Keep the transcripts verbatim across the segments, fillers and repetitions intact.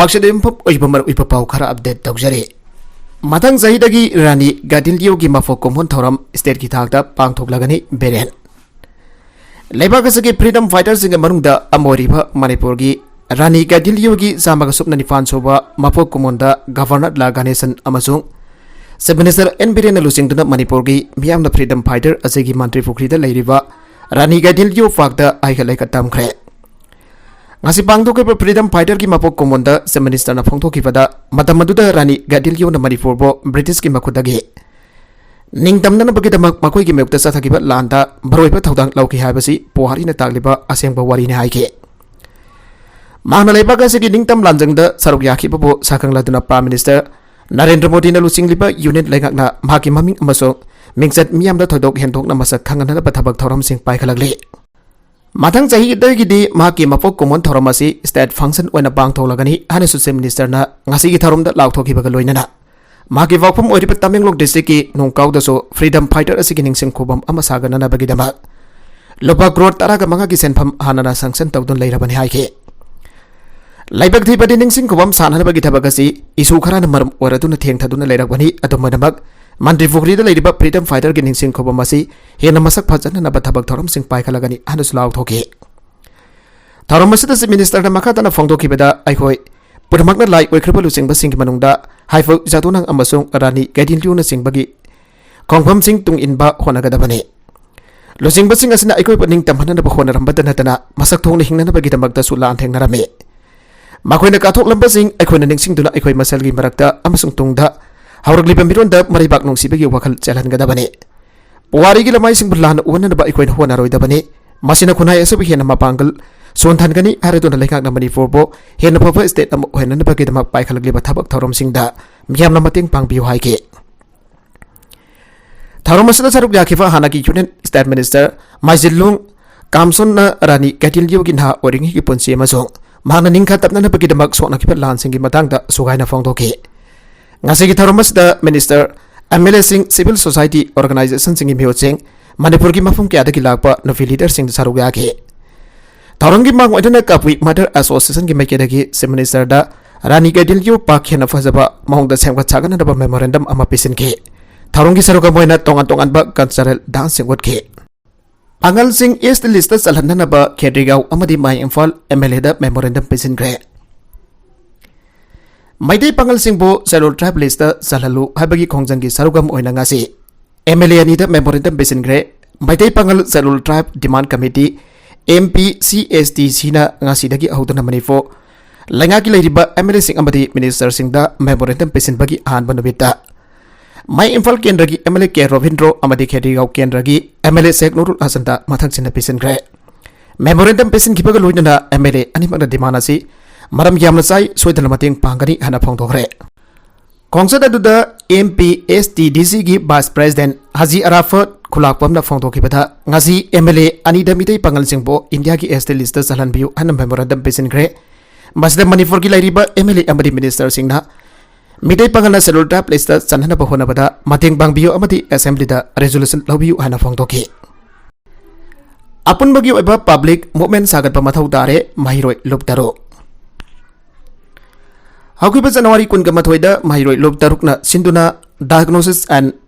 ꯑꯛꯁꯤꯗ ꯌꯨꯝꯐꯝ ꯑꯣꯏꯕ ꯃꯔꯨ ꯑꯣꯏꯕ ꯄꯥꯎ ꯈꯔ ꯑꯞꯗꯦꯠ ꯇꯧꯖꯔꯤ꯫ ꯃꯊꯪ ꯆꯍꯤꯗꯒꯤ ꯔꯥꯅꯤ ꯒꯥꯏꯗꯤꯟꯂꯤꯌꯣꯒꯤ ꯃꯄꯣꯛ ꯀꯨꯝꯑꯣꯟ ꯊꯧꯔꯝ ꯁ꯭ꯇꯦꯠꯀꯤ ꯊꯥꯛꯇ ꯄꯥꯡꯊꯣꯛꯂꯒꯅꯤ꯫ ꯕꯤꯔꯦꯟ꯫ ꯂꯩꯕꯥꯛ ꯑꯁꯤꯒꯤ ꯐ꯭ꯔꯤꯗꯝ ꯐꯥꯏꯇꯔꯁꯤꯡꯒꯤ ꯃꯅꯨꯡꯗ ꯑꯃ ꯑꯣꯏꯔꯤꯕ ꯃꯅꯤꯄꯨꯔꯒꯤ ꯔꯥꯅꯤ ꯒꯥꯏꯗꯤꯟꯂꯤꯌꯣꯒꯤ ꯆꯥꯝꯃꯒ ꯁꯨꯞꯅ ꯅꯤꯄꯥꯟ ꯁꯨꯕ ꯃꯄꯣꯛ ꯀꯨꯝꯑꯣꯟꯗ ꯒꯚꯔꯅꯔ ꯂꯥ ꯒꯅꯦꯁꯟ ꯑꯃꯁꯨꯡ ꯆꯤꯐ ꯃꯤꯅꯤꯁꯇꯔ ꯑꯦꯟ ꯕꯤꯔꯦꯟꯅ ꯂꯨꯆꯤꯡꯗꯨꯅ ꯃꯅꯤꯄꯨꯔꯒꯤ ꯃꯤꯌꯥꯝꯅ ꯐ꯭ꯔꯤꯗꯝ ꯐꯥꯏꯇꯔ ꯑꯁꯤꯒꯤ ꯃꯟꯇ꯭ꯔꯤ ꯄꯨꯈ꯭ꯔꯤꯗ ꯂꯩꯔꯤꯕ ꯔꯥꯅꯤ ꯒꯥꯏꯗꯤꯟꯂꯤꯌꯣ ꯄꯥꯔꯛꯇ ꯍꯩꯈ ꯂꯩꯈ ꯇꯝꯈ꯭ꯔꯦ꯫ ꯉꯁꯤ ꯄꯥꯡꯊꯣꯛꯈꯤꯕ ꯐ꯭ꯔꯤꯗꯝ ꯐꯥꯏꯇꯔꯒꯤ ꯃꯄꯣꯛ ꯀꯨꯝꯑꯣꯟꯗ ꯆꯤꯐ ꯃꯤꯅꯤꯁꯇꯔꯅ ꯐꯣꯡꯗꯣꯛꯈꯤꯕꯗ, ꯃꯇꯝ ꯑꯗꯨꯗ ꯔꯥꯅꯤ ꯒꯥꯏꯗꯤꯟꯂꯤꯌꯣꯅ ꯃꯅꯤꯄꯨꯔꯕꯨ ꯕ꯭ꯔꯤꯇꯤꯁꯀꯤ ꯃꯈꯨꯠꯇꯒꯤ ꯅꯤꯡꯇꯝꯅꯅꯕꯒꯤꯗꯃꯛ ꯃꯈꯣꯏꯒꯤ ꯃꯥꯌꯣꯛꯇ ꯆꯠꯊꯈꯤꯕ ꯂꯥꯟꯗ ꯃꯔꯨꯑꯣꯏꯕ ꯊꯧꯗꯥꯡ ꯂꯧꯈꯤ ꯍꯥꯏꯕꯁꯤ ꯄꯨꯋꯥꯔꯤꯅ ꯇꯥꯛꯂꯤꯕ ꯑꯁꯦꯡꯕ ꯋꯥꯔꯤꯅꯤ ꯍꯥꯏꯈꯤ꯫ ꯃꯍꯥꯛꯅ ꯂꯩꯕꯥꯛ ꯑꯁꯤꯒꯤ ꯅꯤꯡꯇꯝ ꯂꯥꯟꯖꯪꯗ ꯁꯔꯨꯛ ꯌꯥꯈꯤꯕꯕꯨ ꯁꯛꯈꯪꯂꯗꯨꯅ ꯄ꯭ꯔꯥꯏꯝ ꯃꯤꯅꯤꯁꯇꯔ ꯅꯔꯦꯟꯗ꯭ꯔ ꯃꯣꯗꯤꯅ ꯂꯨꯆꯤꯡꯂꯤꯕ ꯌꯨꯅꯤꯌꯟ ꯂꯩꯉꯥꯛꯅ ꯃꯍꯥꯛꯀꯤ ꯃꯃꯤꯡ ꯑꯃꯁꯨꯡ ꯃꯤꯡꯆꯠ ꯃꯤꯌꯥꯝꯗ ꯊꯣꯏꯗꯣꯛ ꯍꯦꯟꯗꯣꯛꯅ ꯃꯁꯛ ꯈꯪꯍꯟꯅꯕ ꯊꯕꯛ ꯊꯧꯔꯝꯁꯤꯡ ꯄꯥꯏꯈꯠꯂꯛꯂꯤ꯫ ꯃꯊꯪ ꯆꯍꯤꯗꯒꯤꯗꯤ ꯃꯍꯥꯛꯀꯤ ꯃꯄꯣꯛ ꯀꯨꯝꯑꯣꯟ ꯊꯧꯔꯝ ꯑꯁꯤ ꯁ꯭ꯇꯦꯠ ꯐꯪꯁꯟ ꯑꯣꯏꯅ ꯄꯥꯡꯊꯣꯛꯂꯒꯅꯤ ꯍꯥꯏꯅꯁꯨ ꯆꯤꯐ ꯃꯤꯅꯤꯁꯇꯔꯅ ꯉꯁꯤꯒꯤ ꯊꯧꯔꯝꯗ ꯂꯥꯎꯊꯣꯛꯈꯤꯕꯒ ꯂꯣꯏꯅꯅ ꯃꯍꯥꯛꯀꯤ ꯋꯥꯐꯝ ꯑꯣꯏꯔꯤꯕ ꯇꯃꯦꯡꯂꯣꯡ ꯗꯤꯁꯇ꯭ꯔꯤꯛꯀꯤ ꯅꯣꯡꯀꯥꯎꯗꯁꯨ ꯐ꯭ꯔꯤꯗꯝ ꯐꯥꯏꯇꯔ ꯑꯁꯤꯒꯤ ꯅꯤꯡꯁꯤꯡ ꯈꯨꯕꯝ ꯑꯃ ꯁꯥꯒꯠꯅꯅꯕꯒꯤꯗꯃꯛ ꯂꯨꯄꯥ ꯀ꯭ꯔꯣꯔ ꯇꯔꯥꯒ ꯃꯉꯥꯒꯤ ꯁꯦꯟꯐꯝ ꯍꯥꯟꯅꯅ ꯁꯪꯁꯟ ꯇꯧꯗꯨꯅ ꯂꯩꯔꯕꯅꯤ ꯍꯥꯏꯈꯤ꯫ ꯂꯥꯏꯕꯛ ꯊꯤꯕꯗꯤ, ꯅꯤꯡꯁꯤꯡ ꯈꯨꯕꯝ ꯁꯥꯅꯅꯕꯒꯤ ꯊꯕꯛ ꯑꯁꯤ ꯏꯁꯨ ꯈꯔꯅ ꯃꯔꯝ ꯑꯣꯏꯔꯗꯨꯅ ꯊꯦꯡꯊꯗꯨꯅ ꯂꯩꯔꯛꯄꯅꯤ꯫ ꯑꯗꯨꯝ ꯑꯣꯏꯅꯃꯛ, ꯃꯟꯇ꯭ꯔꯤ ꯄꯨꯈ꯭ꯔꯤꯗ ꯂꯩꯔꯤꯕ ꯐ꯭ꯔꯤꯗꯝ ꯐꯥꯏꯇꯔꯒꯤ ꯅꯤꯡꯁꯤꯡ ꯈꯨꯕꯝ ꯑꯁꯤ ꯍꯦꯟꯅ ꯃꯁꯛ ꯐꯖꯅꯅꯕ ꯊꯕꯛ ꯊꯧꯔꯝꯁꯤꯡ ꯄꯥꯏꯈꯠꯂꯒꯅꯤ ꯍꯥꯏꯅꯁꯨ ꯂꯥꯎꯊꯣꯛꯈꯤ꯫ ꯊꯧꯔꯝ ꯑꯁꯤꯗ ꯆꯤꯐ ꯃꯤꯅꯤꯁꯇꯔꯅ ꯃꯈꯥ ꯇꯥꯅ ꯐꯣꯡꯗꯣꯛꯈꯤꯕꯗ, ꯑꯩꯈꯣꯏ ꯄꯨꯝꯅꯃꯛꯅ ꯂꯥꯏ ꯑꯣꯏꯈ꯭ꯔꯕ ꯂꯨꯆꯤꯡꯕꯁꯤꯡꯒꯤ ꯃꯅꯨꯡꯗ ꯍꯥꯏꯐꯧ ꯖꯥꯗꯣꯅꯥꯡ ꯑꯃꯁꯨꯡ ꯔꯥꯅꯤ ꯒꯥꯏꯗꯤꯟꯂꯤꯌꯣꯅꯆꯤꯡꯕꯒꯤ ꯈꯣꯡꯐꯝꯁꯤꯡ ꯇꯨꯡ ꯏꯟꯕ ꯍꯣꯠꯅꯒꯗꯕꯅꯤ꯫ ꯂꯨꯆꯤꯡꯕꯁꯤꯡ ꯑꯁꯤꯅ ꯑꯩꯈꯣꯏꯕꯨ ꯅꯤꯡꯇꯝꯍꯟꯅꯕ ꯍꯣꯠꯅꯔꯝꯕꯇ ꯅꯠꯇꯅ, ꯃꯁꯛ ꯊꯣꯡꯅ ꯍꯤꯡꯅꯅꯕꯒꯤꯗꯃꯛꯇꯁꯨ ꯂꯥꯟꯊꯦꯡꯅꯔꯝꯃꯤ꯫ ꯃꯈꯣꯏꯅ ꯀꯠꯊꯣꯛꯂꯝꯕꯁꯤꯡ ꯑꯩꯈꯣꯏꯅ ꯅꯤꯡꯁꯤꯡꯗꯨꯅ, ꯑꯩꯈꯣꯏ ꯃꯁꯦꯜꯒꯤ ꯃꯔꯛꯇ ꯑꯃꯁꯨꯡ ꯇꯨꯡꯗ ꯍꯧꯔꯛꯂꯤꯕ ꯃꯤꯔꯣꯟꯗ ꯃꯔꯩꯕꯥꯛ ꯅꯨꯡꯁꯤꯕꯒꯤ ꯋꯥꯈꯜ ꯆꯦꯜꯍꯟꯒꯗꯕꯅꯤ꯫ ꯄꯨꯋꯥꯔꯤꯒꯤ ꯂꯃꯥꯏꯁꯤꯡꯕꯨ ꯂꯥꯟꯅ ꯑꯣꯟꯅꯅꯕ ꯑꯩꯈꯣꯏꯅ ꯍꯣꯠꯅꯔꯣꯏꯗꯕꯅꯤ꯫ ꯃꯁꯤꯅ ꯈꯨꯟꯅꯥꯏ ꯑꯁꯤꯕꯨ ꯍꯦꯟꯅ ꯃꯄꯥꯡꯒꯜ ꯁꯣꯟꯊꯍꯟꯒꯅꯤ ꯍꯥꯏꯔꯗꯨꯅ ꯂꯩꯉꯥꯛꯅ ꯃꯅꯤꯄꯨꯔꯕꯨ ꯍꯦꯟꯅ ꯐꯕ ꯁ꯭ꯇꯦꯠ ꯑꯃ ꯑꯣꯏꯍꯟꯅꯅꯕꯒꯤꯗꯃꯛ ꯄꯥꯏꯈꯠꯂꯛꯂꯤꯕ ꯊꯕꯛ ꯊꯧꯔꯝꯁꯤꯡꯗ ꯃꯤꯌꯥꯝꯅ ꯃꯇꯦꯡ ꯄꯥꯡꯕꯤꯌꯨ ꯍꯥꯏꯈꯤ꯫ ꯊꯧꯔꯝ ꯑꯁꯤꯗ ꯁꯔꯨꯛ ꯌꯥꯈꯤꯕ ꯍꯥꯟꯅꯒꯤ ꯌꯨꯅꯤꯌꯟ ꯁ꯭ꯇꯦꯠ ꯃꯤꯅꯤꯁꯇꯔ ꯃꯥꯏꯖꯤꯟꯂꯨꯡ ꯀꯥꯝꯁꯣꯟꯅ ꯔꯥꯅꯤ ꯒꯥꯏꯗꯤꯟꯂꯤꯌꯣꯒꯤ ꯅꯍꯥ ꯑꯣꯏꯔꯤꯉꯩꯒꯤ ꯄꯨꯟꯁꯤ ꯑꯃꯁꯨꯡ ꯃꯍꯥꯛꯅ ꯅꯤꯡꯈꯥ ꯇꯞꯅꯅꯕꯒꯤꯗꯃꯛ ꯁꯣꯛꯅꯈꯤꯕ ꯂꯥꯟꯁꯤꯡꯒꯤ ꯃꯇꯥꯡꯗ ꯁꯨꯒꯥꯏꯅ ꯐꯣꯡꯗꯣꯛꯈꯤ꯫ ꯉꯁꯤꯒꯤ ꯊꯧꯔꯝ ꯑꯁꯤꯗ ꯃꯤꯅꯤꯁꯇꯔ, ꯑꯦꯝ ꯑꯦꯜ ꯑꯦꯁꯤꯡ, ꯁꯤꯚꯤꯜ ꯁꯣꯁꯥꯏꯇꯤ ꯑꯣꯔꯒꯅꯥꯏꯖꯦꯁꯟꯁꯤꯡꯒꯤ ꯃꯤꯍꯨꯠꯁꯤꯡ, ꯃꯅꯤꯄꯨꯔꯒꯤ ꯃꯐꯝ ꯀꯌꯥꯗꯒꯤ ꯂꯥꯛꯄ ꯅꯨꯄꯤ ꯂꯤꯗꯔꯁꯤꯡ ꯁꯔꯨꯛ ꯌꯥꯈꯤ꯫ ꯊꯧꯔꯝꯒꯤ ꯃꯥꯡ ꯑꯣꯏꯗꯨꯅ ꯀꯕꯨꯏ ꯃꯗꯔ ꯑꯦꯁꯣꯁꯤꯌꯦꯁꯟꯒꯤ ꯃꯥꯏꯀꯩꯗꯒꯤ ꯆꯤꯐ ꯃꯤꯅꯤꯁꯇꯔꯗ ꯔꯥꯅꯤ ꯀꯩꯊꯦꯜꯒꯤ ꯄꯥꯛ ꯍꯦꯟꯅ ꯐꯖꯕ ꯃꯑꯣꯡꯗ ꯁꯦꯝꯒꯠ ꯁꯥꯒꯠꯅꯅꯕ memorandum ꯑꯃ ꯄꯤꯁꯤꯟꯈꯤ꯫ ꯊꯧꯔꯝꯒꯤ ꯁꯔꯨꯛ ꯑꯃ ꯑꯣꯏꯅ ꯇꯣꯉꯥꯟ ꯇꯣꯉꯥꯟꯕ cultural dance ꯎꯠꯈꯤ꯫ ꯄꯥꯉꯜꯁꯤꯡ S T list ꯆꯜꯍꯟꯅꯅꯕ ꯈꯦꯇ꯭ꯔꯤꯒꯥꯎ ꯑꯃꯗꯤ ꯃꯌꯥꯏ Imphal M L A the memorandum ꯄꯤꯁꯤꯟꯈ꯭ꯔꯦ꯫ Meitei ꯄꯥꯉꯜꯁꯤꯡꯕꯨ Scheduled Tribe list ꯆꯜꯍꯜꯂꯨ ꯍꯥꯏꯕꯒꯤ ꯈꯣꯡꯖꯪꯒꯤ ꯁꯔꯨꯛ ꯑꯃ ꯑꯣꯏꯅ ꯉꯁꯤ M L A ꯑꯅꯤꯗ memorandum ꯄꯤꯁꯤꯟꯈ꯭ꯔꯦ꯫ ꯃꯩꯇꯩ ꯄꯥꯉꯜ Scheduled Tribe Demand Committee, M P C S T C ꯅ ꯉꯁꯤꯗꯒꯤ ꯍꯧꯗꯨꯅ ꯃꯅꯤꯄꯨꯔ ꯂꯩꯉꯥꯛꯀꯤ ꯂꯩꯔꯤꯕ M L A ꯁꯤꯡ ꯑꯃꯗꯤ minister ꯁꯤꯡꯗ memorandum ꯄꯤꯁꯤꯟꯕꯒꯤ ꯑꯍꯥꯟꯕ ꯅꯨꯃꯤꯠꯇ ꯃꯌꯥꯏ ꯏꯝꯐꯥꯜ ꯀꯦꯟꯗ꯭ꯔꯒꯤ M L A ꯀꯦ ꯔꯣꯕꯤꯟꯗ꯭ꯔꯣ ꯑꯃꯗꯤ ꯈꯦꯇ꯭ꯔꯤꯒꯥꯎ ꯀꯦꯟꯗ꯭ꯔꯒꯤ M L A Sheikh ꯅꯨꯔꯨꯜ ꯍꯁꯟꯗ ꯃꯊꯪꯁꯤꯟꯅ ꯄꯤꯁꯤꯟꯈ꯭ꯔꯦ꯫ Memorandum ꯄꯤꯁꯤꯟꯈꯤꯕꯒ ꯂꯣꯏꯅꯅ M L A ꯑꯅꯤꯃꯛꯅ demand ꯑꯁꯤ ꯃꯔꯝ ꯌꯥꯝꯅ ꯆꯥꯏ, ꯁꯣꯏꯗꯅ ꯃꯇꯦꯡ ꯄꯥꯡꯒꯅꯤ ꯍꯥꯏꯅ ꯐꯣꯡꯗꯣꯛꯈ꯭ꯔꯦ꯫ ꯈꯣꯡꯆꯠ ꯑꯗꯨꯗ M P S T D C ꯒꯤ Vice President ꯍꯥꯖꯤ ꯑꯔꯥꯐꯠ ꯈꯨꯂꯥꯛꯄꯝꯅ ꯐꯣꯡꯗꯣꯛꯈꯤꯕꯗ, ꯉꯁꯤ M L A ꯑꯅꯤꯗ ꯃꯤꯇꯩ ꯄꯥꯉꯜꯁꯤꯡꯕꯨ ꯏꯟꯗꯤꯌꯥꯒꯤ S T list ꯆꯜꯍꯟꯕꯤꯌꯨ ꯍꯥꯏꯅ memorandum ꯄꯤꯁꯤꯟꯈ꯭ꯔꯦ꯫ ꯃꯁꯤꯗ ꯃꯅꯤꯄꯨꯔꯒꯤ ꯂꯩꯔꯤꯕ M L A ꯑꯃꯗꯤ minister ꯁꯤꯡꯅ ꯃꯤꯇꯩ ꯄꯥꯉꯜꯅ Scheduled Tribe list ꯆꯟꯅꯅꯕ ꯍꯣꯠꯅꯕꯗ ꯃꯇꯦꯡ ꯄꯥꯡꯕꯤꯌꯨ ꯑꯃꯗꯤ assembly ꯗ resolution ꯂꯧꯕꯤꯌꯨ ꯍꯥꯏꯅ ꯐꯣꯡꯗꯣꯛꯈꯤ꯫ ꯑꯄꯨꯟꯕꯒꯤ ꯑꯣꯏꯕ public movement ꯁꯥꯒꯠꯄ ꯃꯊꯧ ꯇꯥꯔꯦ, ꯃꯍꯩꯔꯣꯏ ꯂꯨꯞ ꯇꯔꯨꯛ꯫ ꯍꯧꯈꯤꯕ ꯖꯅꯋꯥꯔꯤ ꯀꯨꯟꯒ ꯃꯥꯊꯣꯏꯗ ꯃꯍꯩꯔꯣꯏ ꯂꯨꯞ ꯇꯔꯨꯛꯅ ꯁꯤꯟꯗꯨꯅ Diagnosis and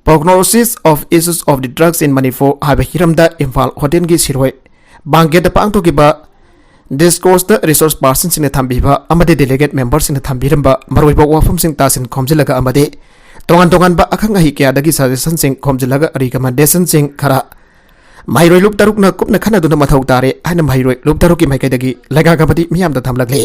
Prognosis of Issues of the Drugs in Manipur ꯍꯥꯏꯕ ꯍꯤꯔꯝꯗ ꯏꯝꯐꯥꯜ ꯍꯣꯇꯦꯜꯒꯤ ꯁꯤꯔꯣꯏ ꯕꯥꯡꯒꯦꯠꯇ ꯄꯥꯡꯊꯣꯛꯈꯤꯕ discourse ꯇ resource person ꯁꯤꯡꯅ ꯊꯝꯕꯤꯕ ꯑꯃꯗꯤ delegate member ꯁꯤꯡꯅ ꯊꯝꯕꯤꯔꯝꯕ ꯃꯔꯨꯑꯣꯏꯕ ꯋꯥꯐꯝꯁꯤꯡ ꯇꯥꯁꯤꯟ ꯈꯣꯝꯖꯤꯜꯂꯒ ꯑꯃꯗꯤ ꯇꯣꯉꯥꯟ ꯇꯣꯉꯥꯟꯕ ꯑꯈꯪ ꯑꯍꯩ ꯀꯌꯥꯗꯒꯤ suggestion ꯁꯤꯡ ꯈꯣꯝꯖꯤꯜꯂꯒ recommendation ꯁꯤꯡ ꯈꯔ ꯃꯍꯩꯔꯣꯏ ꯂꯨꯞ ꯇꯔꯨꯛꯅ ꯀꯨꯞꯅ ꯈꯟꯅꯗꯨꯅ ꯃꯊꯧ ꯇꯥꯔꯦ ꯍꯥꯏꯅ ꯃꯍꯩꯔꯣꯏ ꯂꯨꯞ ꯇꯔꯨꯛꯀꯤ ꯃꯥꯏꯀꯩꯗꯒꯤ ꯂꯩꯉꯥꯛ ꯑꯃꯗꯤ ꯃꯤꯌꯥꯝꯗ ꯊꯝꯂꯛꯂꯤ꯫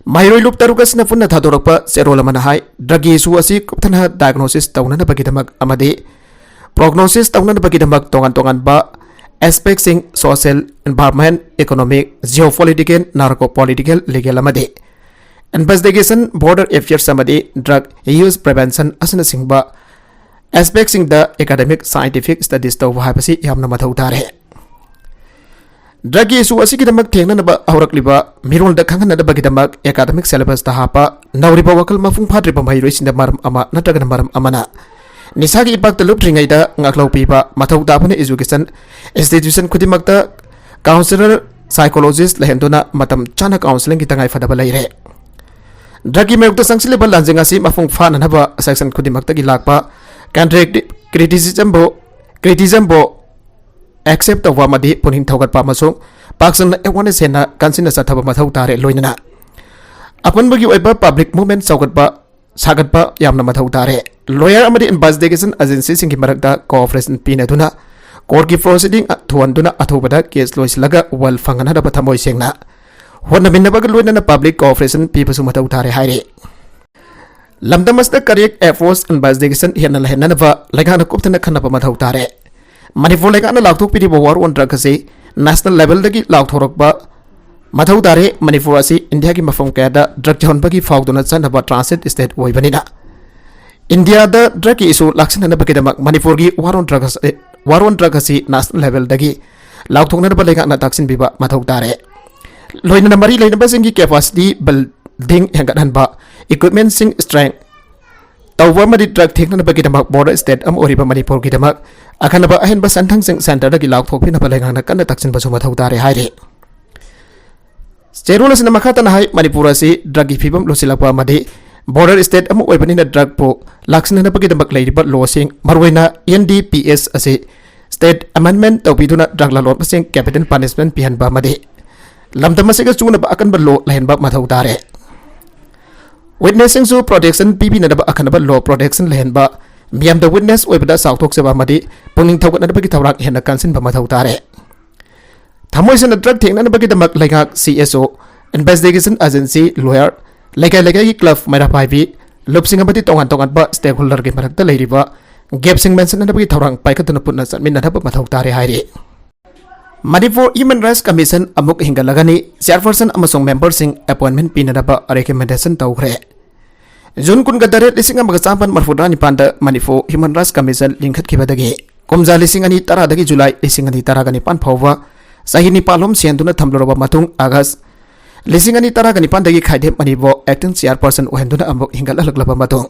ꯃꯍꯩꯔꯣꯏ ꯂꯨꯞ ꯇꯔꯨꯛ ꯑꯁꯤꯅ ꯄꯨꯟꯅ ꯊꯥꯗꯣꯔꯛꯄ ꯆꯦꯔꯣꯜ ꯑꯃꯅ ꯍꯥꯏ, drug ꯒꯤ issue ꯑꯁꯤ ꯀꯨꯞꯊꯅ diagnosis ꯇꯧꯅꯅꯕꯒꯤꯗꯃꯛ ꯑꯃꯗꯤ prognosis ꯇꯧꯅꯅꯕꯒꯤꯗꯃꯛ ꯇꯣꯉꯥꯟ ꯇꯣꯉꯥꯟꯕ aspect ꯁꯤꯡ, social, environment, economic, geopolitical, narco political, legal ꯑꯃꯗꯤ investigation, border affairs ꯑꯃꯗꯤ drug use prevention ꯑꯁꯤꯅꯆꯤꯡꯕ aspect ꯁꯤꯡꯗ academic scientific studies ꯇꯧꯕ ꯍꯥꯏꯕꯁꯤ ꯌꯥꯝꯅ ꯃꯊꯧ ꯇꯥꯔꯦ꯫ Drug ꯒꯤ issue ꯑꯁꯤꯒꯤꯗꯃꯛ ꯊꯦꯡꯅꯅꯕ ꯍꯧꯔꯛꯂꯤꯕ ꯃꯤꯔꯣꯜꯗ ꯈꯪꯍꯟꯅꯅꯕꯒꯤꯗꯃꯛ academic syllabus ꯇ ꯍꯥꯞꯄ ꯅꯧꯔꯤꯕ ꯋꯥꯈꯜ ꯃꯄꯨꯡ ꯐꯥꯗ꯭ꯔꯤꯕ ꯃꯍꯩꯔꯣꯏꯁꯤꯡꯗ ꯃꯔꯝ ꯑꯃ ꯅꯠꯇ꯭ꯔꯒꯅ ꯃꯔꯝ ꯑꯃꯅ ꯅꯤꯁꯥꯒꯤ ꯏꯄꯥꯛꯇ ꯂꯨꯞꯇ꯭ꯔꯤꯉꯩꯗ ꯉꯥꯛꯂꯧ ꯄꯤꯕ ꯃꯊꯧ ꯇꯥꯕꯅ education institution ꯈꯨꯗꯤꯡꯃꯛꯇ counselor psychologist ꯂꯩꯍꯟꯗꯨꯅ ꯃꯇꯝ ꯆꯥꯅ counselling ꯒꯤ ꯇꯉꯥꯏ ꯐꯗꯕ ꯂꯩꯔꯦ꯫ Drug ꯀꯤ ꯃꯥꯌꯣꯛꯇ ꯆꯪꯁꯤꯜꯂꯤꯕ ꯂꯥꯟꯖꯦꯡ ꯑꯁꯤ ꯃꯄꯨꯡ ꯐꯥꯅꯅꯕ section ꯈꯨꯗꯤꯡꯃꯛꯇꯒꯤ ꯂꯥꯛꯄ constructive criticism ꯕꯨ, criticism ꯕꯨ accept ꯇꯧꯕ ꯑꯃꯗꯤ ꯄꯨꯛꯅꯤꯡ ꯊꯧꯒꯠꯄ ꯑꯃꯁꯨꯡ ꯄꯥꯛ ꯁꯟꯅ awareness ꯍꯦꯟꯅ ꯀꯟꯁꯤꯟꯅ ꯆꯠꯊꯕ ꯃꯊꯧ ꯇꯥꯔꯦ꯫ ꯂꯣꯏꯅꯅ ꯑꯄꯨꯟꯕꯒꯤ ꯑꯣꯏꯕ public movement ꯆꯥꯎꯈꯠꯄ ꯁꯥꯒꯠꯄ ꯌꯥꯝꯅ ꯃꯊꯧ ꯇꯥꯔꯦ꯫ Lawyer ꯑꯃꯗꯤ investigation agency ꯁꯤꯡꯒꯤ ꯃꯔꯛꯇ cooperation ꯄꯤꯅꯗꯨꯅ court ꯀꯤ proceeding ꯊꯨꯍꯟꯗꯨꯅ ꯑꯊꯨꯕꯗ case ꯂꯣꯏꯁꯤꯜꯂꯒ ꯋꯥꯌꯦꯜ ꯐꯪꯍꯟꯅꯕ ꯊꯃꯣꯏ ꯁꯦꯡꯅ ꯍꯣꯠꯅꯃꯤꯟꯅꯕꯒ ꯂꯣꯏꯅꯅ public cooperation ꯄꯤꯕꯁꯨ ꯃꯊꯧ ꯇꯥꯔꯦ ꯍꯥꯏꯔꯤ꯫ ꯂꯝꯗꯝ ꯑꯁꯤꯗ correct approach investigation ꯍꯦꯟꯅ ꯂꯩꯍꯟꯅꯕ ꯂꯩꯉꯥꯛꯅ ꯀꯨꯞꯊꯅ ꯈꯟꯅꯕ ꯃꯊꯧ ꯇꯥꯔꯦ꯫ ꯃꯅꯤꯄꯨꯔ ꯂꯩꯉꯥꯛꯅ ꯂꯥꯎꯊꯣꯛꯄꯤꯔꯤꯕ war on drug ꯑꯁꯤ national level ꯗꯒꯤ ꯂꯥꯎꯊꯣꯔꯛꯄ ꯃꯊꯧ ꯇꯥꯔꯦ꯫ ꯃꯅꯤꯄꯨꯔ ꯑꯁꯤ ꯏꯟꯗꯤꯌꯥꯒꯤ ꯃꯐꯝ ꯀꯌꯥꯗ drug ꯌꯣꯟꯕꯒꯤ ꯐꯥꯎꯗꯨꯅ ꯆꯠꯅꯕ transit state ꯑꯣꯏꯕꯅꯤꯅ, ꯏꯟꯗꯤꯌꯥꯗ drug ꯀꯤ issue ꯂꯥꯛꯁꯤꯟꯅꯅꯕꯒꯤꯗꯃꯛ ꯃꯅꯤꯄꯨꯔꯒꯤ war on drug ꯑꯁꯤ, war on drug ꯑꯁꯤ national level ꯗꯒꯤ ꯂꯥꯎꯊꯣꯛꯅꯅꯕ ꯂꯩꯉꯥꯛꯅ ꯇꯥꯛꯁꯤꯟꯕꯤꯕ ꯃꯊꯧ ꯇꯥꯔꯦ꯫ ꯂꯣꯏꯅꯅ ꯃꯔꯤ ꯂꯩꯅꯕꯁꯤꯡꯒꯤ capacity building ꯍꯦꯟꯒꯠꯍꯟꯕ, equipment ꯁꯤꯡ strength ꯇꯧꯕ ꯑꯃꯗꯤ drug ꯊꯦꯡꯅꯅꯕꯒꯤꯗꯃꯛ border state ꯑꯃ ꯑꯣꯏꯔꯤꯕ ꯃꯅꯤꯄꯨꯔꯒꯤꯗꯃꯛ ꯑꯈꯟꯅꯕ ꯑꯍꯦꯟꯕ ꯁꯦꯟꯊꯪꯁꯤꯡ centre ꯗꯒꯤ ꯂꯥꯎꯊꯣꯛꯄꯤꯅꯕ ꯂꯩꯉꯥꯛꯅ ꯀꯟꯅ ꯇꯛꯁꯤꯟꯕꯁꯨ ꯃꯊꯧ ꯇꯥꯔꯦ ꯍꯥꯏꯔꯤ꯫ ꯆꯦꯔꯣꯜ ꯑꯁꯤꯅ ꯃꯈꯥ ꯇꯥꯅ ꯍꯥꯏ, ꯃꯅꯤꯄꯨꯔ ꯑꯁꯤ drug ꯀꯤ ꯐꯤꯕꯝ ꯂꯨꯁꯤꯜꯂꯛꯄ ꯑꯃꯗꯤ border state ꯑꯃ ꯑꯣꯏꯕꯅꯤꯅ drug ꯄꯨ ꯂꯥꯛꯁꯤꯟꯅꯅꯕꯒꯤꯗꯃꯛ ꯂꯩꯔꯤꯕ law ꯁꯤꯡ, ꯃꯔꯨꯑꯣꯏꯅ N D P S ꯑꯁꯤ state amendment ꯇꯧꯕꯤꯗꯨꯅ drug ꯂꯂꯣꯟꯕꯁꯤꯡ capital punishment ꯄꯤꯍꯟꯕ ꯑꯃꯗꯤ ꯂꯝꯗꯝ ꯑꯁꯤꯒ ꯆꯨꯅꯕ ꯑꯀꯟꯕ law ꯂꯩꯍꯟꯕ ꯃꯊꯧ ꯇꯥꯔꯦ꯫ Witness ꯁꯤꯡꯁꯨ protection ꯄꯤꯕꯤꯅꯅꯕ ꯑꯈꯟꯅꯕ law protection ꯂꯩꯍꯟꯕ, ꯃꯤꯌꯥꯝꯗ witness ꯑꯣꯏꯕꯗ ꯆꯥꯎꯊꯣꯛꯆꯕ ꯑꯃꯗꯤ ꯄꯨꯛꯅꯤꯡ ꯊꯧꯒꯠꯅꯅꯕꯒꯤ ꯊꯧꯔꯥꯡ ꯍꯦꯟꯅ ꯀꯟꯁꯤꯟꯕ ꯃꯊꯧ ꯇꯥꯔꯦ꯫ ꯊꯃꯣꯏ ꯁꯦꯡꯅ drug ꯊꯦꯡꯅꯅꯕꯒꯤꯗꯃꯛ ꯂꯩꯉꯥꯛ, C S O, investigation agency, lawyer, ꯂꯩꯀꯥꯏ ꯂꯩꯀꯥꯏꯒꯤ club, ꯃꯩꯔꯥ ꯄꯥꯏꯕꯤ, ꯂꯨꯞꯁꯤꯡ ꯑꯃꯗꯤ ꯇꯣꯉꯥꯟ ꯇꯣꯉꯥꯟꯕ stakeholder ꯒꯤ ꯃꯔꯛꯇ ꯂꯩꯔꯤꯕ gap ꯁꯤꯡ ꯃꯦꯟꯁꯤꯟꯅꯅꯕꯒꯤ ꯊꯧꯔꯥꯡ ꯄꯥꯏꯈꯠꯇꯨꯅ ꯄꯨꯟꯅ ꯆꯠꯃꯤꯟꯅꯅꯕ ꯃꯊꯧ ꯇꯥꯔꯦ ꯍꯥꯏꯔꯤ꯫ ꯃꯅꯤꯄꯨꯔ Human Rights Commission ꯑꯃꯨꯛ ꯍꯤꯡꯒꯠꯂꯒꯅꯤ, chairperson ꯑꯃꯁꯨꯡ member ꯁꯤꯡ appointment ꯄꯤꯅꯅꯕ recommendation ꯇꯧꯈ꯭ꯔꯦ꯫ ꯖꯨꯟ ꯀꯨꯟꯒ ꯇꯔꯦꯠ, ꯂꯤꯁꯤꯡ ꯑꯃꯒ ꯆꯥꯃꯥꯄꯟ ꯃꯔꯤꯐꯨꯇꯔꯥ ꯅꯤꯄꯥꯟꯗ ꯃꯅꯤꯄꯨꯔ Human Rights Commission ꯂꯤꯡꯈꯠꯈꯤꯕꯗꯒꯤ ꯀꯨꯝꯖꯥ ꯂꯤꯁꯤꯡ ꯑꯅꯤ ꯇꯔꯥꯗꯒꯤ ꯖꯨꯂꯥꯏ ꯂꯤꯁꯤꯡ ꯑꯅꯤ ꯇꯔꯥꯒ ꯅꯤꯄꯥꯟ ꯐꯥꯎꯕ ꯆꯍꯤ ꯅꯤꯄꯥꯜ ꯂꯣꯝ ꯁꯦꯟꯗꯨꯅ ꯊꯝꯂꯨꯔꯕ ꯃꯇꯨꯡ, ꯑꯥꯒꯁ ꯂꯤꯁꯤꯡ ꯑꯅꯤ ꯇꯔꯥꯒ ꯅꯤꯄꯥꯟꯗꯒꯤ ꯈꯥꯏꯗꯦꯝ ꯑꯅꯤꯕꯨ acting chairperson ꯑꯣꯏꯍꯟꯗꯨꯅ ꯑꯃꯨꯛ ꯍꯤꯡꯒꯠꯍꯜꯂꯛꯂꯕ ꯃꯇꯨꯡ,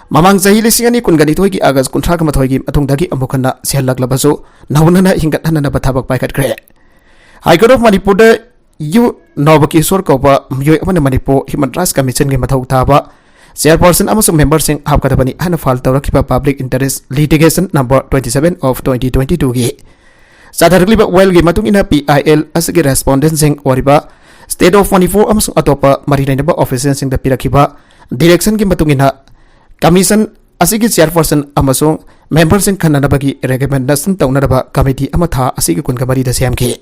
ꯃꯃꯥꯡ ꯆꯍꯤ ꯂꯤꯁꯤꯡ ꯑꯅꯤ ꯀꯨꯟꯒ ꯅꯤꯊꯣꯏꯒꯤ ꯑꯥꯒꯁ ꯀꯨꯟꯊ꯭ꯔꯥꯒ ꯃꯥꯊꯣꯏꯒꯤ ꯃꯇꯨꯡꯗꯒꯤ ꯑꯃꯨꯛ ꯍꯟꯅ ꯁꯤꯍꯜꯂꯛꯂꯕꯁꯨ, ꯅꯧꯅꯅ ꯍꯤꯡꯒꯠꯍꯟꯅꯅꯕ ꯊꯕꯛ ꯄꯥꯏꯈꯠꯈ꯭ꯔꯦ꯫ High Court of ꯃꯅꯤꯄꯨꯔꯗ ꯌꯨ ꯅꯣꯕꯀꯤꯁꯣꯔ ꯀꯧꯕ ꯃꯤꯑꯣꯏ ꯑꯃꯅ ꯃꯅꯤꯄꯨꯔ ꯍ꯭ꯌꯨꯃꯟ ꯔꯥꯏꯠꯁ ꯀꯃꯤꯁꯟꯒꯤ ꯃꯊꯧ ꯊꯥꯕ ꯆꯦꯌꯔꯄꯔꯁꯟ ꯑꯃꯁꯨꯡ ꯃꯦꯝꯕꯔꯁꯤꯡ ꯍꯥꯞꯀꯗꯕꯅꯤ ꯍꯥꯏꯅ ꯐꯥꯏꯜ ꯇꯧꯔꯛꯈꯤꯕ public interest litigation number twenty seven of twenty twenty two ꯒꯤ ꯆꯠꯊꯔꯛꯂꯤꯕ ꯋꯥꯌꯦꯜꯒꯤ ꯃꯇꯨꯡ ꯏꯟꯅ, ꯄꯤ ꯑꯥꯏ ꯑꯦꯜ ꯑꯁꯤꯒꯤ ꯔꯦꯁꯄꯣꯟꯗꯦꯟꯁꯤꯡ ꯑꯣꯏꯔꯤꯕ State of Manipur ꯑꯃꯁꯨꯡ ꯑꯇꯣꯞꯄ ꯃꯔꯤ ꯂꯩꯅꯕ ꯑꯣꯐꯤꯁꯤꯌꯦꯜꯁꯤꯡꯗ ꯄꯤꯔꯛꯈꯤꯕ ꯗꯤꯔꯦꯛꯁꯟꯒꯤ ꯃꯇꯨꯡ ꯏꯟꯅ, ꯀꯃꯤꯁꯟ ꯑꯁꯤꯒꯤ ꯆꯦꯌꯔꯄꯔꯁꯟ ꯑꯃꯁꯨꯡ ꯃꯦꯝꯕꯔꯁꯤꯡ ꯈꯟꯅꯅꯕꯒꯤ ꯔꯤꯀꯃꯦꯟꯗꯦꯁꯟ ꯇꯧꯅꯅꯕ ꯀꯃꯤꯇꯤ ꯑꯃ ꯊꯥ ꯑꯁꯤꯒꯤ ꯀꯨꯟꯒ ꯃꯔꯤꯗ ꯁꯦꯝꯈꯤ꯫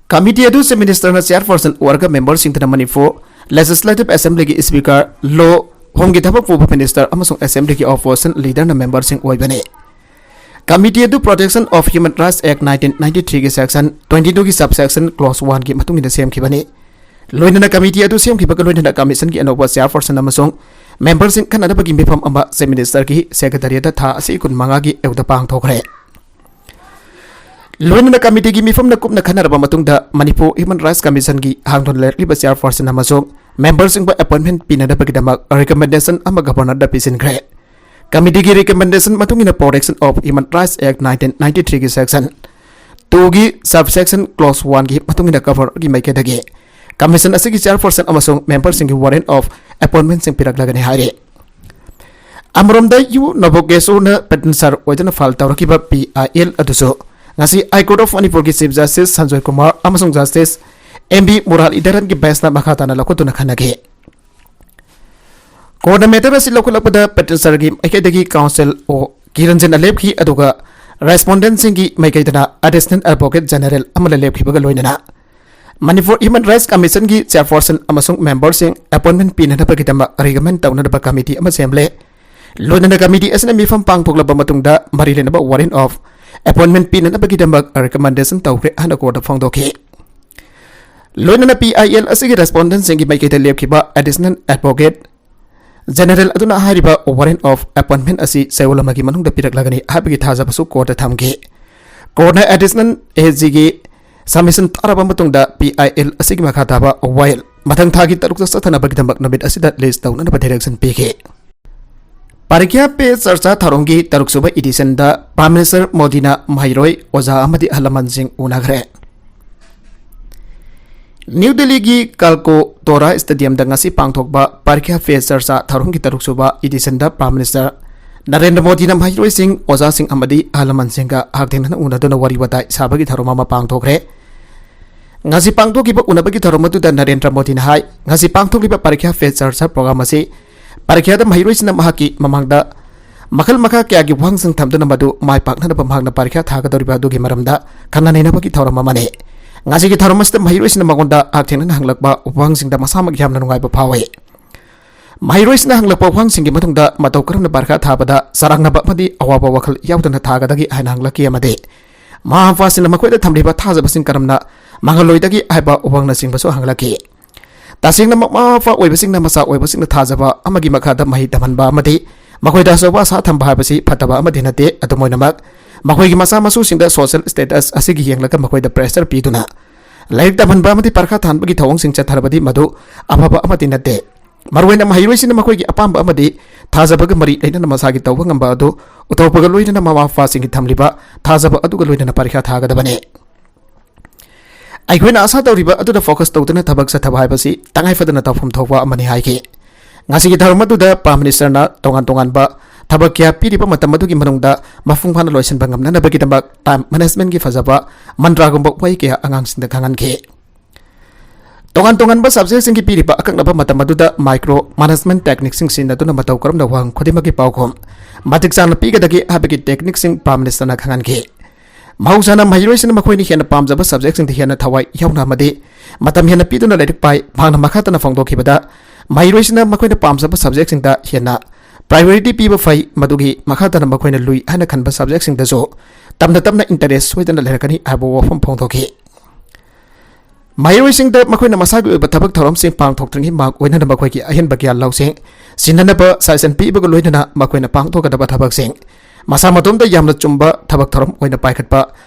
ꯀꯃꯤꯇꯤ ꯑꯗꯨ ꯆꯤꯐ ꯃꯤꯅꯤꯁꯇꯔꯅ ꯆꯦꯌꯔꯄꯔꯁꯟ ꯑꯣꯏꯔꯒ ꯃꯦꯝꯕꯔꯁꯤꯡꯗꯨꯅ ꯃꯅꯤꯄꯨꯔ ꯂꯦꯖꯤꯁꯂꯦꯇꯤꯚ ꯑꯦꯁꯦꯝꯕ꯭ꯂꯤꯒꯤ ꯁ꯭ꯄꯤꯀꯔ, ꯂꯣ ꯍꯣꯝꯒꯤ ꯊꯕꯛ ꯄꯨꯕ ꯃꯤꯅꯤꯁꯇꯔ ꯑꯃꯁꯨꯡ ꯑꯦꯁꯦꯝꯕ꯭ꯂꯤꯒꯤ ꯑꯣꯄꯣꯖꯤꯁꯟ ꯂꯤꯗꯔꯅ ꯃꯦꯝꯕꯔꯁꯤꯡ ꯑꯣꯏꯕꯅꯤ꯫ ꯀꯃꯤꯇꯤ ꯑꯗꯨ Protection of Human Rights Act nineteen ninety three ꯒꯤ section twenty two ꯒꯤ subsection clause one ꯒꯤ ꯃꯇꯨꯡ ꯏꯟꯅ ꯁꯦꯝꯈꯤꯕꯅꯤ꯫ ꯂꯣꯏꯅꯅ ꯀꯃꯤꯇꯤ ꯑꯗꯨ ꯁꯦꯝꯈꯤꯕꯒ ꯂꯣꯏꯅꯅ ꯀꯃꯤꯁꯟꯒꯤ ꯑꯅꯧꯕ ꯆꯦꯌꯔꯄꯔꯁꯟ ꯑꯃꯁꯨꯡ ꯃꯦꯝꯕꯔꯁꯤꯡ ꯈꯟꯅꯅꯕꯒꯤ ꯃꯤꯐꯝ ꯑꯃ ꯆꯤꯐ ꯃꯤꯅꯤꯁꯇꯔꯒꯤ ꯁꯦꯀ꯭ꯔꯦꯇꯦꯔꯤꯌꯦꯠꯇ ꯊꯥ ꯑꯁꯤ ꯀꯨꯟꯃꯉꯥꯒꯤ ꯑꯌꯨꯛꯇ ꯄꯥꯡꯊꯣꯛꯈ꯭ꯔꯦ꯫ ꯂꯣꯏꯅꯅ ꯀꯃꯤꯇꯤꯒꯤ ꯃꯤꯐꯝꯅ ꯀꯨꯞꯅ ꯈꯟꯅꯔꯕ ꯃꯇꯨꯡꯗ, ꯃꯅꯤꯄꯨꯔ ꯍ꯭ꯌꯨꯃꯟ ꯔꯥꯏꯠꯁ ꯀꯃꯤꯁꯟꯒꯤ ꯍꯥꯡꯗꯨꯅ ꯂꯩꯔꯛꯂꯤꯕ ꯆꯦꯌꯔꯄꯔꯁꯟ ꯑꯃꯁꯨꯡ ꯃꯦꯝꯕꯔꯁꯤꯡꯕꯨ ꯑꯦꯄꯣꯏꯟꯃꯦꯟꯠ ꯄꯤꯅꯅꯕꯒꯤꯗꯃꯛ ꯔꯤꯀꯃꯦꯟꯗꯦꯁꯟ ꯑꯃ ꯒꯕꯔꯅꯔꯗ ꯄꯤꯁꯤꯟꯈ꯭ꯔꯦ꯫ ꯀꯃꯤꯇꯤꯒꯤ ꯔꯤꯀꯃꯦꯟꯗꯦꯁꯟ ꯃꯇꯨꯡ ꯏꯟꯅ Protection of Human Rights Act nineteen ninety three ꯒꯤ section two ꯒꯤ subsection clause one ꯒꯤ ꯃꯇꯨꯡ ꯏꯟꯅ ꯒꯕꯔꯅꯔꯒꯤ ꯃꯥꯏꯀꯩꯗꯒꯤ ꯀꯃꯤꯁꯟ ꯑꯁꯤꯒꯤ ꯆꯦꯌꯔꯄꯔꯁꯟ ꯑꯃꯁꯨꯡ ꯃꯦꯝꯕꯔꯁꯤꯡꯒꯤ warrant of appointmentꯁꯤꯡ ꯄꯤꯔꯛꯂꯒꯅꯤ ꯍꯥꯏꯔꯤ꯫ ꯑꯃꯔꯣꯝꯗ ꯌꯨ ꯅꯣꯕꯣꯒꯦꯁꯣꯔꯅ ꯄꯦꯇꯤꯁꯅꯔ ꯑꯣꯏꯗꯨꯅ ꯐꯥꯏꯜ ꯇꯧꯔꯛꯈꯤꯕ ꯄꯤ ꯑꯥꯏ ꯑꯦꯜ ꯑꯗꯨꯁꯨ ꯉꯁꯤ High Court of ꯃꯅꯤꯄꯨꯔꯒꯤ ꯆꯤꯐ ꯖꯁꯇꯤꯁ ꯁꯟꯖꯣꯏ ꯀꯨꯃꯥꯔ ꯑꯃꯁꯨꯡ ꯖꯁꯇꯤꯁ ꯑꯦꯝ ꯕꯤ ꯃꯨꯔꯥꯂꯤꯙꯔꯟꯒꯤ ꯕꯦꯟꯁꯅ ꯃꯈꯥ ꯇꯥꯅ ꯂꯧꯈꯠꯇꯨꯅ ꯈꯟꯅꯈꯤ꯫ ꯀꯣꯔꯠꯅ ꯃꯦꯇꯔ ꯑꯁꯤ ꯂꯧꯈꯠꯂꯛꯄꯗ ꯄꯦꯇꯤꯁꯅꯔꯒꯤ ꯃꯥꯏꯀꯩꯗꯒꯤ ꯀꯥꯎꯟꯁꯤꯜ ꯑꯣ ꯀꯤꯔꯟꯖꯟꯅ ꯂꯦꯞꯈꯤ, ꯑꯗꯨꯒ ꯔꯦꯁꯄꯣꯟꯗꯦꯟꯁꯤꯡꯒꯤ ꯃꯥꯏꯀꯩꯗꯅ ꯑꯦꯗꯤꯁꯅꯦꯜ ꯑꯦꯗꯚꯣꯀꯦꯠ ꯖꯦꯅꯔꯦꯜ ꯑꯃꯅ ꯂꯦꯞꯈꯤꯕꯒ ꯂꯣꯏꯅꯅ ꯃꯅꯤꯄꯨꯔ ꯍ꯭ꯌꯨꯃꯟ ꯔꯥꯏꯠꯁ ꯀꯃꯤꯁꯟꯒꯤ ꯆꯦꯌꯔꯄꯔꯁꯟ ꯑꯃꯁꯨꯡ ꯃꯦꯝꯕꯔꯁꯤꯡ ꯑꯦꯄꯣꯏꯟꯃꯦꯟꯠ ꯄꯤꯅꯅꯕꯒꯤꯗꯃꯛ ꯔꯤꯀꯃꯦꯟ ꯇꯧꯅꯅꯕ ꯀꯃꯤꯇꯤ ꯑꯃ ꯁꯦꯝꯂꯦ꯫ ꯂꯣꯏꯅꯅ ꯀꯃꯤꯇꯤ ꯑꯁꯤꯅ ꯃꯤꯐꯝ ꯄꯥꯡꯊꯣꯛꯂꯕ ꯃꯇꯨꯡꯗ ꯃꯔꯤ ꯂꯩꯅꯕ warrant of appointment ꯄꯤꯅꯅꯕꯒꯤꯗꯃꯛ ꯔꯤꯀꯃꯦꯟꯗꯦꯁꯟ ꯇꯧꯈ꯭ꯔꯦ ꯍꯥꯏꯅ ꯀꯣꯔꯠꯇ ꯐꯣꯡꯗꯣꯛꯈꯤ꯫ ꯂꯣꯏꯅꯅ ꯄꯤ ꯑꯥꯏ ꯑꯦꯜ ꯑꯁꯤꯒꯤ ꯔꯦꯁꯄꯣꯟꯗꯦꯟꯁꯤꯡꯒꯤ ꯃꯥꯏꯀꯩꯗ ꯂꯦꯞꯈꯤꯕ ꯑꯦꯗꯤꯁꯅꯦꯜ ꯑꯦꯗꯚꯣꯀꯦꯠ ꯖꯦꯅꯔꯦꯜ ꯑꯗꯨꯅ ꯍꯥꯏꯔꯤꯕ warrant of appointment ꯑꯁꯤ ꯆꯌꯣꯜ ꯑꯃꯒꯤ ꯃꯅꯨꯡꯗ ꯄꯤꯔꯛꯂꯒꯅꯤ ꯍꯥꯏꯕꯒꯤ ꯊꯥꯖꯕꯁꯨ ꯀꯣꯔꯠꯇ ꯊꯝꯈꯤ꯫ ꯀꯣꯔꯠꯅ ꯑꯦꯗꯤꯁꯅꯦꯜ ꯑꯦ ꯖꯤꯒꯤ ꯁꯕꯃꯤꯁꯟ ꯇꯥꯔꯕ ꯃꯇꯨꯡꯗ ꯄꯤ ꯑꯥꯏ ꯑꯦꯜ ꯑꯁꯤꯒꯤ ꯃꯈꯥ ꯇꯥꯕ ꯋꯥꯌꯦꯜ ꯃꯊꯪ ꯊꯥꯒꯤ ꯇꯔꯨꯛꯇ ꯆꯠꯊꯅꯕꯒꯤꯗꯃꯛ ꯅꯨꯃꯤꯠ ꯑꯁꯤꯗ ꯂꯤꯁ ꯇꯧꯅꯅꯕ ꯗꯤꯔꯦꯛꯁꯟ ꯄꯤꯈꯤ꯫ ꯄꯔꯤꯈ꯭ꯌꯥ ꯄꯦ ꯆꯔꯆꯥ ꯊꯧꯔꯝꯒꯤ ꯇꯔꯨꯛꯁꯨꯕ ꯏꯗꯤꯁꯟꯗ ꯄ꯭ꯔꯥꯏꯝ ꯃꯤꯅꯤꯁꯇꯔ ꯃꯣꯗꯤꯅ ꯃꯍꯩꯔꯣꯏ, ꯑꯣꯖꯥ ꯑꯃꯗꯤ ꯑꯍꯜ ꯂꯃꯟꯁꯤꯡ ꯎꯅꯈ꯭ꯔꯦ꯫ ꯅ꯭ꯌꯨ ꯗꯦꯜꯂꯤꯒꯤ ꯀꯜꯀꯣ ꯇꯣꯔꯥ ꯁ꯭ꯇꯦꯗꯤꯌꯝꯗ ꯉꯁꯤ ꯄꯥꯡꯊꯣꯛꯄ ꯄꯔꯤꯈ꯭ꯌꯥ ꯄꯦ ꯆꯔꯆꯥ ꯊꯧꯔꯝꯒꯤ ꯇꯔꯨꯛ ꯁꯨꯕ ꯏꯗꯤꯁꯟꯗ ꯄ꯭ꯔꯥꯏꯝ ꯃꯤꯅꯤꯁꯇꯔ ꯅꯔꯦꯟꯗ꯭ꯔ ꯃꯣꯗꯤꯅ ꯃꯍꯩꯔꯣꯏꯁꯤꯡ, ꯑꯣꯖꯥꯁꯤꯡ ꯑꯃꯗꯤ ꯑꯍꯜ ꯂꯃꯟꯁꯤꯡꯒ ꯍꯛꯊꯦꯡꯅꯅ ꯎꯅꯗꯨꯅ ꯋꯥꯔꯤ ꯋꯥꯇꯥꯏ ꯁꯥꯕꯒꯤ ꯊꯧꯔꯝ ꯑꯃ ꯄꯥꯡꯊꯣꯛꯈ꯭ꯔꯦ꯫ ꯉꯁꯤ ꯄꯥꯡꯊꯣꯛꯈꯤꯕ ꯎꯅꯕꯒꯤ ꯊꯧꯔꯝ ꯑꯗꯨꯗ ꯅꯔꯦꯟꯗ꯭ꯔ ꯃꯣꯗꯤꯅ ꯍꯥꯏ, ꯉꯁꯤ ꯄꯥꯡꯊꯣꯛꯂꯤꯕ ꯄꯔꯤꯈ꯭ꯌꯥ ꯄꯦ ꯆꯔꯆꯥ ꯄ꯭ꯔꯣꯒ꯭ꯔꯥꯝ ꯑꯁꯤ ꯄꯔꯤꯈ꯭ꯌꯥꯗ ꯃꯍꯩꯔꯣꯏꯁꯤꯡꯅ ꯃꯍꯥꯛꯀꯤ ꯃꯃꯥꯡꯗ ꯃꯈꯜ ꯃꯈꯥ ꯀꯌꯥꯒꯤ ꯋꯥꯍꯪꯁꯤꯡ ꯊꯝꯗꯨꯅ ꯃꯗꯨ ꯃꯥꯏ ꯄꯥꯛꯅꯅꯕ ꯃꯍꯥꯛꯅ ꯄꯔꯤꯈ꯭ꯌꯥ ꯊꯥꯒꯗꯧꯔꯤꯕ ꯑꯗꯨꯒꯤ ꯃꯔꯝꯗ ꯈꯟꯅ ꯅꯩꯅꯕꯒꯤ ꯊꯧꯔꯝ ꯑꯃꯅꯤ꯫ ꯉꯁꯤꯒꯤ ꯊꯧꯔꯝ ꯑꯁꯤꯗ ꯃꯍꯩꯔꯣꯏꯁꯤꯡꯅ ꯃꯉꯣꯟꯗ ꯍꯛꯊꯦꯡꯅꯅ ꯍꯪꯂꯛꯄ ꯋꯥꯍꯪꯁꯤꯡꯗ ꯃꯁꯥꯃꯛ ꯌꯥꯝꯅ ꯅꯨꯡꯉꯥꯏꯕ ꯐꯥꯎꯏ꯫ ꯃꯍꯩꯔꯣꯏꯁꯤꯡꯅ ꯍꯪꯂꯛꯄ ꯋꯥꯍꯪꯁꯤꯡꯒꯤ ꯃꯇꯨꯡꯗ ꯃꯇꯧ ꯀꯔꯝꯅ ꯄꯔꯤꯈ꯭ꯌꯥ ꯊꯥꯕꯗ ꯆꯔꯥꯡꯅꯕ ꯑꯃꯗꯤ ꯑꯋꯥꯕ ꯋꯥꯈꯜ ꯌꯥꯎꯗꯅ ꯊꯥꯒꯗꯒꯦ ꯍꯥꯏꯅ ꯍꯪꯂꯛꯈꯤ ꯑꯃꯗꯤ ꯃꯃꯥ ꯃꯄꯥꯁꯤꯡꯅ ꯃꯈꯣꯏꯗ ꯊꯝꯂꯤꯕ ꯊꯥꯖꯕꯁꯤꯡ ꯀꯔꯝꯅ ꯃꯥꯡꯍꯜꯂꯣꯏꯗꯒꯦ ꯍꯥꯏꯕ ꯋꯥꯍꯪꯅꯆꯤꯡꯕꯁꯨ ꯍꯪꯂꯛꯈꯤ꯫ ꯇꯁꯦꯡꯅ ꯃꯃꯥ ꯃꯄꯥ ꯑꯣꯏꯕꯁꯤꯡꯅ ꯃꯆꯥ ꯑꯣꯏꯕꯁꯤꯡꯅ ꯊꯥꯖꯕ ꯑꯃꯒꯤ ꯃꯈꯥꯗ ꯃꯍꯩ ꯇꯝꯍꯟꯕ ꯑꯃꯗꯤ ꯃꯈꯣꯏꯗ ꯑꯆꯧꯕ ꯑꯁꯥ ꯊꯝꯕ ꯍꯥꯏꯕꯁꯤ ꯐꯠꯇꯕ ꯑꯃꯗꯤ ꯅꯠꯇꯦ꯫ ꯑꯗꯨꯝ ꯑꯣꯏꯅꯃꯛ, ꯃꯈꯣꯏꯒꯤ ꯃꯆꯥ ꯃꯁꯨꯁꯤꯡꯗ ꯁꯣꯁꯤꯌꯦꯜ ꯁ꯭ꯇꯦꯇꯁ ꯑꯁꯤꯒꯤ ꯌꯦꯡꯂꯒ ꯃꯈꯣꯏꯗ ꯄ꯭ꯔꯦꯁꯔ ꯄꯤꯗꯨꯅ ꯂꯥꯏꯔꯤꯛ ꯇꯝꯍꯟꯕ ꯑꯃꯗꯤ ꯄꯔꯤꯈꯥ ꯊꯥꯍꯟꯕꯒꯤ ꯊꯧꯑꯣꯡꯁꯤꯡ ꯆꯠꯊꯔꯕꯗꯤ ꯃꯗꯨ ꯑꯐꯕ ꯑꯃꯗꯤ ꯅꯠꯇꯦ꯫ ꯃꯔꯨꯑꯣꯏꯅ ꯃꯍꯩꯔꯣꯏꯁꯤꯡꯅ ꯃꯈꯣꯏꯒꯤ ꯑꯄꯥꯝꯕ ꯑꯃꯗꯤ ꯊꯥꯖꯕꯒ ꯃꯔꯤ ꯂꯩꯅꯅ ꯃꯁꯥꯒꯤ ꯇꯧꯕ ꯉꯝꯕ ꯑꯗꯨ ꯎꯊꯣꯛꯄꯒ ꯂꯣꯏꯅꯅ ꯃꯃꯥ ꯃꯄꯥꯁꯤꯡꯒꯤ ꯊꯝꯂꯤꯕ ꯊꯥꯖꯕ ꯑꯗꯨꯒ ꯂꯣꯏꯅꯅ ꯄꯔꯤꯈꯥ ꯊꯥꯒꯗꯕꯅꯤ꯫ ꯑꯩꯈꯣꯏꯅ ꯑꯁꯥ ꯇꯧꯔꯤꯕ ꯑꯗꯨꯗ ꯐꯣꯀꯁ ꯇꯧꯗꯨꯅ ꯊꯕꯛ ꯆꯠꯊꯕ ꯍꯥꯏꯕꯁꯤ ꯇꯉꯥꯏ ꯐꯗꯅ ꯇꯧꯐꯝ ꯊꯣꯛꯄ ꯑꯃꯅꯤ ꯍꯥꯏꯈꯤ꯫ ꯉꯁꯤꯒꯤ ꯊꯧꯔꯝ ꯑꯗꯨꯗ ꯄ꯭ꯔꯥꯏꯝ ꯃꯤꯅꯤꯁꯇꯔꯅ ꯇꯣꯉꯥꯟ ꯇꯣꯉꯥꯟꯕ ꯊꯕꯛ ꯀꯌꯥ ꯄꯤꯔꯤꯕ ꯃꯇꯝ ꯑꯗꯨꯒꯤ ꯃꯅꯨꯡꯗ ꯃꯄꯨꯡ ꯐꯥꯅ ꯂꯣꯏꯁꯤꯟꯕ ꯉꯝꯅꯅꯕꯒꯤꯗꯃꯛ ꯇꯥꯏꯝ ꯃꯦꯅꯦꯖꯃꯦꯟꯒꯤ ꯐꯖꯕ ꯃꯟꯇ꯭ꯔꯥꯒꯨꯝꯕ ꯋꯥꯍꯩ ꯀꯌꯥ ꯑꯉꯥꯡꯁꯤꯡꯗ ꯈꯪꯍꯟꯈꯤ꯫ ꯇꯣꯉꯥꯟ ꯇꯣꯉꯥꯟꯕ ꯁꯕꯖꯦꯛꯁꯤꯡꯒꯤ ꯄꯤꯔꯤꯕ ꯑꯀꯛꯅꯕ ꯃꯇꯝ ꯑꯗꯨꯗ ꯃꯥꯏꯀ꯭ꯔꯣ ꯃꯦꯅꯦꯖꯃꯦꯟ ꯇꯦꯛꯅꯤꯛꯁꯤꯡ ꯁꯤꯖꯤꯟꯅꯗꯨꯅ ꯃꯇꯧ ꯀꯔꯝꯅ ꯋꯥꯍꯪ ꯈꯨꯗꯤꯡꯃꯛꯀꯤ ꯄꯥꯎꯈꯨꯝ ꯃꯇꯤꯛ ꯆꯥꯅ ꯄꯤꯒꯗꯒꯦ ꯍꯥꯏꯕꯒꯤ ꯇꯦꯛꯅꯤꯛꯁꯤꯡ ꯄ꯭ꯔꯥꯏꯝ ꯃꯤꯅꯤꯁꯇꯔꯅ ꯈꯪꯍꯟꯈꯤ꯫ ꯃꯍꯧꯁꯥꯅ ꯃꯍꯩꯔꯣꯏꯁꯤꯡꯅ ꯃꯈꯣꯏꯅ ꯍꯦꯟꯅ ꯄꯥꯝꯖꯕ ꯁꯕꯖꯦꯛꯁꯤꯡꯗ ꯍꯦꯟꯅ ꯊꯋꯥꯏ ꯌꯥꯎꯅ ꯑꯃꯗꯤ ꯃꯇꯝ ꯍꯦꯟꯅ ꯄꯤꯗꯨꯅ ꯂꯥꯏꯔꯤꯛ ꯄꯥꯏ꯫ ꯃꯍꯥꯛꯅ ꯃꯈꯥ ꯇꯥꯅ ꯐꯣꯡꯗꯣꯛꯈꯤꯕꯗ, ꯃꯍꯩꯔꯣꯏꯁꯤꯡꯅ ꯃꯈꯣꯏꯅ ꯄꯥꯝꯖꯕ ꯁꯕꯖꯦꯛꯁꯤꯡꯗ ꯍꯦꯟꯅ ꯄ꯭ꯔꯥꯏꯌꯣꯔꯤꯇꯤ ꯄꯤꯕ ꯐꯩ, ꯃꯗꯨꯒꯤ ꯃꯈꯥ ꯇꯥꯅ ꯃꯈꯣꯏꯅ ꯂꯨꯏ ꯍꯥꯏꯅ ꯈꯟꯕ ꯁꯕꯖꯦꯛꯁꯤꯡꯗꯁꯨ ꯇꯞꯅ ꯇꯞꯅ ꯏꯟꯇꯔꯦꯁ ꯁꯣꯏꯗꯅ ꯂꯩꯔꯛꯀꯅꯤ ꯍꯥꯏꯕ ꯋꯥꯐꯝ ꯐꯣꯡꯗꯣꯛꯈꯤ꯫ ꯃꯍꯩꯔꯣꯏꯁꯤꯡꯗ ꯃꯈꯣꯏꯅ ꯃꯁꯥꯒꯤ ꯑꯣꯏꯕ ꯊꯕꯛ ꯊꯧꯔꯝꯁꯤꯡ ꯄꯥꯡꯊꯣꯛꯇ꯭ꯔꯤꯉꯩ ꯃꯥꯡ ꯑꯣꯏꯅꯅꯕ ꯃꯈꯣꯏꯒꯤ ꯑꯍꯦꯟꯕ ꯒ꯭ꯌꯥꯟ ꯂꯧꯁꯤꯡ ꯁꯤꯟꯅꯅꯕ ꯁꯖꯦꯁꯟ ꯄꯤꯕꯒ ꯂꯣꯏꯅꯅ ꯃꯈꯣꯏꯅ ꯄꯥꯡꯊꯣꯛꯀꯗꯕ ꯊꯕꯛꯁꯤꯡ ꯃꯁꯥ ꯃꯇꯣꯝꯇ ꯌꯥꯝꯅ ꯆꯨꯝꯕ ꯊꯕꯛ ꯊꯧꯔꯝ ꯑꯣꯏꯅ ꯄꯥꯏꯈꯠꯄ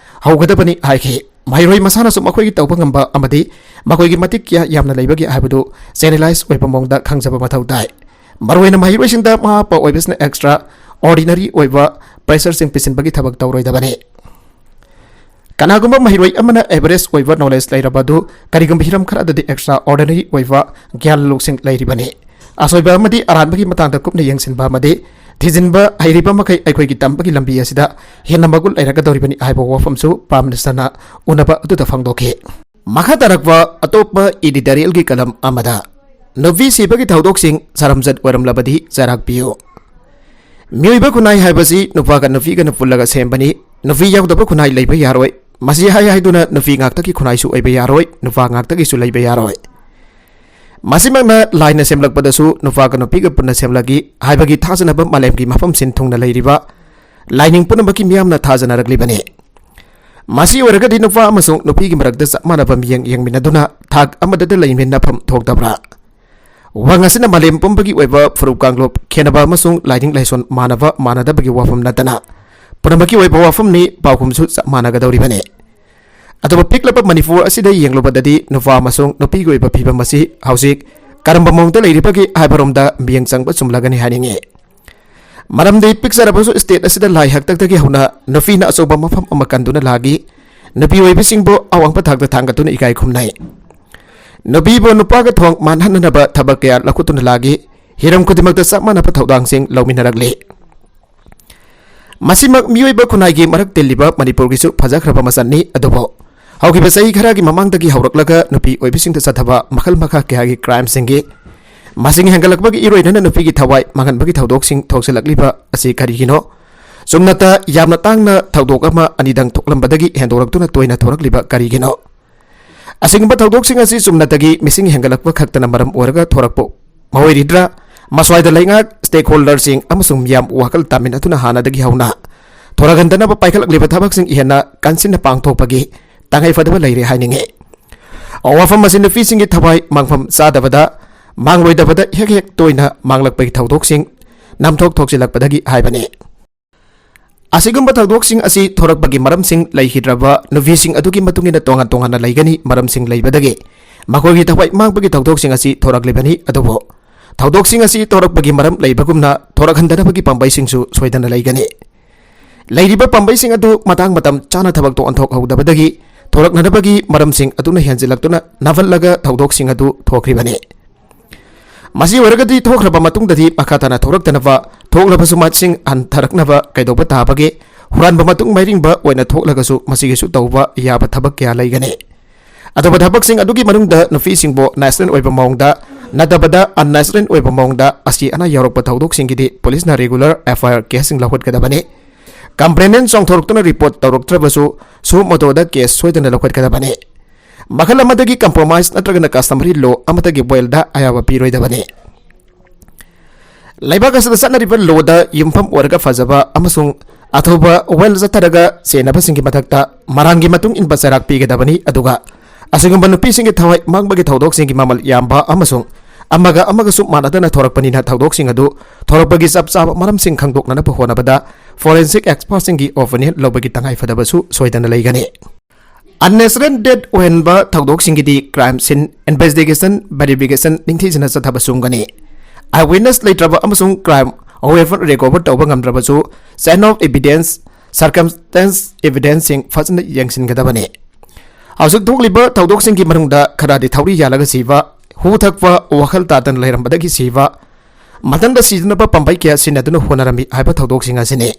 ꯍꯧꯒꯗꯕꯅꯤ ꯍꯥꯏꯈꯤ꯫ ꯃꯍꯩꯔꯣꯏ ꯃꯁꯥꯅꯁꯨ ꯃꯈꯣꯏꯒꯤ ꯇꯧꯕ ꯉꯝꯕ ꯑꯃꯗꯤ ꯃꯈꯣꯏꯒꯤ ꯃꯇꯤꯛ ꯀꯌꯥ ꯌꯥꯝꯅ ꯂꯩꯕꯒꯦ ꯍꯥꯏꯕꯗꯨ ꯆꯦꯅꯦꯂꯥꯏꯖ ꯑꯣꯏꯕ ꯃꯑꯣꯡꯗ ꯈꯪꯖꯕ ꯃꯊꯧ ꯇꯥꯏ꯫ ꯃꯔꯨꯑꯣꯏꯅ ꯃꯍꯩꯔꯣꯏꯁꯤꯡꯗ ꯃꯃꯥ ꯃꯄꯥ ꯑꯣꯏꯕꯁꯤꯅ ꯑꯦꯛꯁꯇ꯭ꯔꯥ ꯑꯣꯔꯗꯤꯅꯔꯤ ꯑꯣꯏꯕ ꯄ꯭ꯔꯦꯁꯔꯁꯤꯡ ꯄꯤꯁꯤꯟꯕꯒꯤ ꯊꯕꯛ ꯇꯧꯔꯣꯏꯗꯕꯅꯤ꯫ ꯀꯅꯥꯒꯨꯝꯕ ꯃꯍꯩꯔꯣꯏ ꯑꯃꯅ average ꯑꯣꯏꯕ knowledge ꯂꯩꯔꯕ ꯑꯗꯨ ꯀꯔꯤꯒꯨꯝꯕ ꯍꯤꯔꯝ ꯈꯔꯗꯗꯤ extraordinary ꯑꯣꯏꯕ ꯒ꯭ꯌꯥꯟ ꯂꯧꯁꯤꯡ ꯂꯩꯔꯤꯕꯅꯤ꯫ ꯑꯁꯣꯏꯕ ꯑꯃꯗꯤ ꯑꯔꯥꯟꯕꯒꯤ ꯃꯇꯥꯡꯗ ꯀꯨꯞꯅ ꯌꯦꯡꯁꯤꯟꯕ ꯑꯃꯗꯤ ꯊꯤꯖꯤꯟꯕ ꯍꯩꯔꯤꯕ ꯃꯈꯩ ꯑꯩꯈꯣꯏꯒꯤ ꯇꯝꯕꯒꯤ ꯂꯝꯕꯤ ꯑꯁꯤꯗ ꯍꯦꯟꯅ ꯃꯒꯨꯟ ꯂꯩꯔꯛꯀꯗꯧꯔꯤꯕꯅꯤ ꯍꯥꯏꯕ ꯋꯥꯐꯝꯁꯨ Prime Ministerꯅ ꯎꯅꯕ ꯑꯗꯨꯗ ꯐꯣꯡꯗꯣꯛꯈꯤ꯫ ꯃꯈꯥ ꯇꯥꯔꯛꯄ ꯑꯇꯣꯞꯄ editorialꯒꯤ column ꯑꯃꯗ ꯅꯨꯄꯤ ꯁꯤꯕꯒꯤ ꯊꯧꯗꯣꯛꯁꯤꯡ ꯁꯔꯝꯖꯠ ꯑꯣꯏꯔꯝꯂꯕꯗꯤ ꯆꯩꯔꯥꯛ ꯄꯤꯌꯨ꯫ ꯃꯤꯑꯣꯏꯕ ꯈꯨꯟꯅꯥꯏ ꯍꯥꯏꯕꯁꯤ ꯅꯨꯄꯥꯒ ꯅꯨꯄꯤꯒꯅ ꯄꯨꯜꯂꯒ ꯁꯦꯝꯕꯅꯤ꯫ ꯅꯨꯄꯤ ꯌꯥꯎꯗꯕ ꯈꯨꯟꯅꯥꯏ ꯂꯩꯕ ꯌꯥꯔꯣꯏ꯫ ꯃꯁꯤ ꯍꯥꯏ ꯍꯥꯏꯗꯨꯅ ꯅꯨꯄꯤ ꯉꯥꯛꯇꯒꯤ ꯈꯨꯟꯅꯥꯏꯁꯨ ꯑꯣꯏꯕ ꯌꯥꯔꯣꯏ, ꯅꯨꯄꯥ ꯉꯥꯛꯇꯒꯤꯁꯨ ꯂꯩꯕ ꯌꯥꯔꯣꯏ꯫ ꯃꯁꯤꯃꯛꯅ ꯂꯥꯏꯅ ꯁꯦꯝꯂꯛꯄꯗꯁꯨ ꯅꯨꯄꯥꯒ ꯅꯨꯄꯤꯒ ꯄꯨꯟꯅ ꯁꯦꯝꯂꯛꯏ ꯍꯥꯏꯕꯒꯤ ꯊꯥꯖꯅꯕ ꯃꯥꯂꯦꯝꯒꯤ ꯃꯐꯝ ꯁꯤꯟ ꯊꯨꯡꯅ ꯂꯩꯔꯤꯕ ꯂꯥꯏꯅꯤꯡ ꯄꯨꯝꯅꯃꯛꯀꯤ ꯃꯤꯌꯥꯝꯅ ꯊꯥꯖꯅꯔꯛꯂꯤꯕꯅꯤ꯫ ꯃꯁꯤ ꯑꯣꯏꯔꯒꯗꯤ ꯅꯨꯄꯥ ꯑꯃꯁꯨꯡ ꯅꯨꯄꯤꯒꯤ ꯃꯔꯛꯇ ꯆꯞ ꯃꯥꯟꯅꯕ ꯃꯤꯠꯌꯦꯡ ꯌꯦꯡꯃꯤꯟꯅꯗꯨꯅ ꯊꯥꯛ ꯑꯃꯗꯇ ꯂꯩꯃꯤꯟꯅꯐꯝ ꯊꯣꯛꯇꯕ꯭ꯔꯥ? ꯋꯥꯍꯪ ꯑꯁꯤꯅ ꯃꯥꯂꯦꯝ ꯄꯨꯝꯕꯒꯤ ꯑꯣꯏꯕ ꯐꯨꯔꯨꯞ ꯀꯥꯡꯂꯨꯞ ꯈꯦꯟꯅꯕ ꯑꯃꯁꯨꯡ ꯂꯥꯏꯅꯤꯡ ꯂꯥꯏꯁꯣꯟ ꯃꯥꯟꯅꯕ ꯃꯥꯟꯅꯗꯕꯒꯤ ꯋꯥꯐꯝ ꯅꯠꯇꯅ ꯄꯨꯝꯅꯃꯛꯀꯤ ꯑꯣꯏꯕ ꯋꯥꯐꯝꯅꯤ, ꯄꯥꯎꯈꯨꯝꯁꯨ ꯆꯞ ꯃꯥꯟꯅꯒꯗꯧꯔꯤꯕꯅꯤ꯫ ꯑꯗꯨꯕꯨ ꯄꯤꯛꯂꯕ ꯃꯅꯤꯄꯨꯔ ꯑꯁꯤꯗ ꯌꯦꯡꯂꯨꯕꯗꯗꯤ ꯅꯨꯄꯥ ꯑꯃꯁꯨꯡ ꯅꯨꯄꯤꯒꯤ ꯑꯣꯏꯕ ꯐꯤꯕꯝ ꯑꯁꯤ ꯍꯧꯖꯤꯛ ꯀꯔꯝꯕ ꯃꯑꯣꯡꯗ ꯂꯩꯔꯤꯕꯒꯦ ꯍꯥꯏꯕꯔꯣꯝꯗ ꯃꯤꯠꯌꯦꯡ ꯆꯪꯕ ꯆꯨꯝꯂꯒꯅꯤ ꯍꯥꯏꯅꯤꯡꯏ꯫ ꯃꯔꯝꯗꯤ ꯄꯤꯛꯆꯔꯕꯁꯨ state ꯑꯁꯤꯗ ꯂꯥꯏ ꯍꯥꯛꯇꯛꯇꯒꯤ ꯍꯧꯅ ꯅꯨꯄꯤꯅ ꯑꯆꯧꯕ ꯃꯐꯝ ꯑꯃ ꯀꯟꯗꯨꯅ ꯂꯥꯛꯏ꯫ ꯅꯨꯄꯤ ꯑꯣꯏꯕꯁꯤꯡꯕꯨ ꯑꯋꯥꯡꯕ ꯊꯥꯛꯇ ꯊꯥꯡꯒꯠꯇꯨꯅ ꯏꯀꯥꯏ ꯈꯨꯝꯅꯩ꯫ ꯅꯨꯄꯤꯕꯨ ꯅꯨꯄꯥꯒ ꯊꯣꯡ ꯃꯥꯟꯍꯟꯅꯅꯕ ꯊꯕꯛ ꯀꯌꯥ ꯂꯧꯈꯠꯇꯨꯅ ꯂꯥꯛꯏ꯫ ꯍꯤꯔꯝ ꯈꯨꯗꯤꯡꯃꯛꯇ ꯆꯞ ꯃꯥꯟꯅꯕ ꯊꯧꯗꯥꯡꯁꯤꯡ ꯂꯧꯃꯤꯟꯅꯔꯛꯂꯤ꯫ ꯃꯁꯤꯃꯛ ꯃꯤꯑꯣꯏꯕ ꯈꯨꯟꯅꯥꯏꯒꯤ ꯃꯔꯛ ꯇꯤꯜꯂꯤꯕ ꯃꯅꯤꯄꯨꯔꯒꯤꯁꯨ ꯐꯖꯈ꯭ꯔꯕ ꯃꯆꯠꯅꯤ꯫ ꯑꯗꯨꯕꯨ ꯍꯧꯈꯤꯕ ꯆꯍꯤ ꯈꯔꯒꯤ ꯃꯃꯥꯡꯗꯒꯤ ꯍꯧꯔꯛꯂꯒ ꯅꯨꯄꯤ ꯑꯣꯏꯕꯁꯤꯡꯗ ꯆꯠꯊꯕ ꯃꯈꯜ ꯃꯈꯥ ꯀꯌꯥꯒꯤ crimeꯁꯤꯡꯒꯤ ꯃꯁꯤꯡ ꯍꯦꯟꯒꯠꯂꯛꯄꯒꯤ ꯏꯔꯣꯏꯅꯅ ꯅꯨꯄꯤꯒꯤ ꯊꯋꯥꯏ ꯃꯥꯡꯍꯟꯕꯒꯤ ꯊꯧꯗꯣꯛꯁꯤꯡ ꯊꯣꯛꯁꯤꯜꯂꯛꯂꯤꯕ ꯑꯁꯤ ꯀꯔꯤꯒꯤꯅꯣ? ꯆꯨꯝꯅꯇ ꯌꯥꯝꯅ ꯇꯥꯡꯅ ꯊꯧꯗꯣꯛ ꯑꯃ ꯑꯅꯤꯗꯪ ꯊꯣꯛꯂꯝꯕꯗꯒꯤ ꯍꯦꯟꯗꯣꯔꯛꯇꯨꯅ ꯇꯣꯏꯅ ꯊꯣꯔꯛꯂꯤꯕ ꯀꯔꯤꯒꯤꯅꯣ? ꯑꯁꯤꯒꯨꯝꯕ ꯊꯧꯗꯣꯛꯁꯤꯡ ꯑꯁꯤ ꯆꯨꯝꯅꯇꯒꯤ ꯃꯤꯁꯤꯡ ꯍꯦꯟꯒꯠꯂꯛꯄ ꯈꯛꯇꯅ ꯃꯔꯝ ꯑꯣꯏꯔꯒ ꯊꯣꯔꯛꯄ ꯑꯣꯏꯔꯤꯗ꯭ꯔꯥ? ꯃꯁ꯭ꯋꯥꯏꯗ ꯂꯩꯉꯥꯛ, stakeholderꯁꯤꯡ ꯑꯃꯁꯨꯡ ꯃꯤꯌꯥꯝ ꯋꯥꯈꯜ ꯇꯥꯃꯤꯟꯅꯗꯨꯅ ꯍꯥꯟꯅꯗꯒꯤ ꯍꯧꯅ ꯊꯣꯔꯛꯍꯟꯗꯅꯕ ꯄꯥꯏꯈꯠꯂꯛꯂꯤꯕ ꯊꯕꯛꯁꯤꯡ ꯍꯦꯟꯅ ꯀꯟꯁꯤꯟꯅ ꯄꯥꯡꯊꯣꯛꯄꯒꯤ ꯇꯉꯥꯏ ꯐꯗꯕ ꯂꯩꯔꯦ ꯍꯥꯏꯅꯤꯡꯏ꯫ ꯋꯥꯐꯝ ꯑꯁꯤ ꯅꯨꯄꯤꯁꯤꯡꯒꯤ ꯊꯋꯥꯏ ꯃꯥꯡꯐꯝ ꯆꯥꯗꯕꯗ, ꯃꯥꯡꯂꯣꯏꯗꯕꯗ ꯍꯦꯛ ꯍꯦꯛ ꯇꯣꯏꯅ ꯃꯥꯡꯂꯛꯄꯒꯤ ꯊꯧꯗꯣꯛꯁꯤꯡ ꯅꯝꯊꯣꯛ ꯊꯣꯛꯆꯤꯜꯂꯛꯄꯗꯒꯤ ꯍꯥꯏꯕꯅꯤ꯫ ꯑꯁꯤꯒꯨꯝꯕ ꯊꯧꯗꯣꯛꯁꯤꯡ ꯑꯁꯤ ꯊꯣꯔꯛꯄꯒꯤ ꯃꯔꯝꯁꯤꯡ ꯂꯩꯈꯤꯗ꯭ꯔꯕ ꯅꯨꯄꯤꯁꯤꯡ ꯑꯗꯨꯒꯤ ꯃꯇꯨꯡ ꯏꯟꯅ ꯇꯣꯉꯥꯟ ꯇꯣꯉꯥꯟꯅ ꯂꯩꯒꯅꯤ꯫ ꯃꯔꯝꯁꯤꯡ ꯂꯩꯕꯗꯒꯤ ꯃꯈꯣꯏꯒꯤ ꯊꯋꯥꯏ ꯃꯥꯡꯕꯒꯤ ꯊꯧꯗꯣꯛꯁꯤꯡ ꯑꯁꯤ ꯊꯣꯔꯛꯂꯤꯕꯅꯤ꯫ ꯑꯗꯨꯕꯨ ꯊꯧꯗꯣꯛꯁꯤꯡ ꯑꯁꯤ ꯊꯣꯔꯛꯄꯒꯤ ꯃꯔꯝ ꯂꯩꯕꯒꯨꯝꯅ ꯊꯣꯔꯛꯍꯟꯗꯅꯕꯒꯤ ꯄꯥꯝꯕꯩꯁꯤꯡꯁꯨ ꯁꯣꯏꯗꯅ ꯂꯩꯒꯅꯤ꯫ ꯂꯩꯔꯤꯕ ꯄꯥꯝꯕꯩꯁꯤꯡ ꯑꯗꯨ ꯃꯇꯥꯡ ꯃꯇꯝ ꯆꯥꯅ ꯊꯕꯛꯇꯣ ꯑꯣꯟꯊꯣꯛꯍꯧꯗꯕꯗꯒꯤ ꯊꯣꯔꯛꯅꯅꯕꯒꯤ ꯃꯔꯝꯁꯤꯡ ꯑꯗꯨꯅ ꯍꯦꯟꯖꯤꯜꯂꯛꯇꯨꯅ ꯅꯥꯍꯜꯂꯒ ꯊꯧꯗꯣꯛꯁꯤꯡ ꯑꯗꯨ ꯊꯣꯛꯈ꯭ꯔꯤꯕꯅꯤ꯫ ꯃꯁꯤ ꯑꯣꯏꯔꯒꯗꯤ ꯊꯣꯛꯈ꯭ꯔꯕ ꯃꯇꯨꯡꯗꯗꯤ ꯃꯈꯥ ꯇꯥꯅ ꯊꯣꯛꯂꯛꯇꯅꯕ, ꯊꯣꯛꯂꯕꯁꯨ ꯃꯁꯤꯡ ꯍꯟꯊꯔꯛꯅꯕ ꯀꯩꯗꯧꯕ ꯇꯥꯕꯒꯦ? ꯍꯨꯔꯥꯟꯕ ꯃꯇꯨꯡ ꯃꯥꯏꯔꯤꯡꯕ ꯑꯣꯏꯅ ꯊꯣꯛꯂꯒꯁꯨ ꯃꯁꯤꯒꯤꯁꯨ ꯇꯧꯕ ꯌꯥꯕ ꯊꯕꯛ ꯀꯌꯥ ꯂꯩꯒꯅꯤ꯫ ꯑꯇꯣꯞꯄ ꯊꯕꯛꯁꯤꯡ ꯑꯗꯨꯒꯤ ꯃꯅꯨꯡꯗ ꯅꯨꯄꯤꯁꯤꯡꯕꯨ natural ꯑꯣꯏꯕ ꯃꯑꯣꯡꯗ ꯅꯠꯇꯕꯗ unnatural ꯑꯣꯏꯕ ꯃꯑꯣꯡꯗ ꯑꯁꯤ ꯑꯅꯥ ꯌꯥꯎꯔꯛꯄ ꯊꯧꯗꯣꯛꯁꯤꯡꯒꯤꯗꯤ ꯄꯨꯂꯤꯁꯅ regular F I R caseꯁꯤꯡ ꯂꯧꯈꯠꯀꯗꯕꯅꯤ꯫ Complainant ꯆꯣꯡꯊꯣꯔꯛꯇꯨꯅ report ꯇꯧꯔꯛꯇ꯭ꯔꯕꯁꯨ suo motoꯗ case ꯁꯣꯏꯗꯅ ꯂꯧꯈꯠꯀꯗꯕꯅꯤ꯫ ꯃꯈꯜ ꯑꯃꯗꯒꯤ compromise ꯅꯠꯇ꯭ꯔꯒꯅ customary law ꯑꯃꯠꯇꯒꯤ bailꯗ ꯑꯌꯥꯕ ꯄꯤꯔꯣꯏꯗꯕꯅꯤ꯫ ꯂꯩꯕꯥꯛ ꯑꯁꯤꯗ ꯆꯠꯅꯔꯤꯕ lawꯗ ꯌꯨꯝꯐꯝ ꯑꯣꯏꯔꯒ ꯐꯖꯕ ꯑꯃꯁꯨꯡ ꯑꯊꯨꯕ ꯋꯥꯌꯦꯜ ꯆꯠꯊꯔꯒ ꯆꯦꯟꯅꯕꯁꯤꯡꯒꯤ ꯃꯊꯛꯇ ꯃꯔꯥꯟꯒꯤ ꯃꯇꯨꯡ ꯏꯟꯕ ꯆꯩꯔꯥꯛ ꯄꯤꯒꯗꯕꯅꯤ, ꯑꯗꯨꯒ ꯑꯁꯤꯒꯨꯝꯕ ꯅꯨꯄꯤꯁꯤꯡꯒꯤ ꯊꯋꯥꯏ ꯃꯥꯡꯕꯒꯤ ꯊꯧꯗꯣꯛꯁꯤꯡꯒꯤ ꯃꯃꯜ ꯌꯥꯝꯕ ꯑꯃꯁꯨꯡ ꯑꯃꯒ ꯑꯃꯒꯁꯨ ꯃꯥꯟꯅꯗꯅ ꯊꯣꯔꯛꯄꯅꯤꯅ ꯊꯧꯗꯣꯛꯁꯤꯡ ꯑꯗꯨ ꯊꯣꯔꯛꯄꯒꯤ ꯆꯞ ꯆꯥꯕ ꯃꯔꯝꯁꯤꯡ ꯈꯪꯗꯣꯛꯅꯅꯕ ꯍꯣꯠꯅꯕꯗ forensic expertꯁꯤꯡꯒꯤ opinion ꯂꯧꯕꯒꯤ ꯇꯉꯥꯏꯐꯗꯕꯁꯨ ꯁꯣꯏꯗꯅ ꯂꯩꯒꯅꯤ꯫ Unnatural death ꯑꯣꯏꯍꯟꯕ ꯊꯧꯗꯣꯛꯁꯤꯡꯒꯤꯗꯤ crime scene investigation verification ꯅꯤꯡꯊꯤꯖꯅ ꯆꯠꯊꯕ ꯆꯨꯝꯒꯅꯤ꯫ Eyewitness ꯂꯩꯇ꯭ꯔꯕ ꯑꯃꯁꯨꯡ crime weapon recover ꯇꯧꯕ ꯉꯝꯗ꯭ꯔꯕꯁꯨ chain of evidence, circumstance evidenceꯁꯤꯡ ꯐꯖꯅ ꯌꯦꯡꯁꯤꯟꯒꯗꯕꯅꯤ꯫ ꯍꯧꯖꯤꯛ ꯊꯣꯛꯂꯤꯕ ꯊꯧꯗꯣꯛꯁꯤꯡꯒꯤ ꯃꯅꯨꯡꯗ ꯈꯔꯗꯤ ꯊꯧꯔꯤ ꯌꯥꯜꯂꯒ ꯁꯤꯕ, ꯍꯨ ꯊꯛꯄ, ꯋꯥꯈꯜ ꯇꯥꯗꯅ ꯂꯩꯔꯝꯕꯗꯒꯤ ꯁꯤꯕ, ꯃꯊꯟꯇ ꯁꯤꯗꯅꯕ ꯄꯥꯝꯕꯩ ꯀꯌꯥ ꯁꯤꯖꯤꯟꯅꯗꯨꯅ ꯍꯣꯠꯅꯔꯝꯃꯤ ꯍꯥꯏꯕ ꯊꯧꯗꯣꯛꯁꯤꯡ ꯑꯁꯤꯅꯤ꯫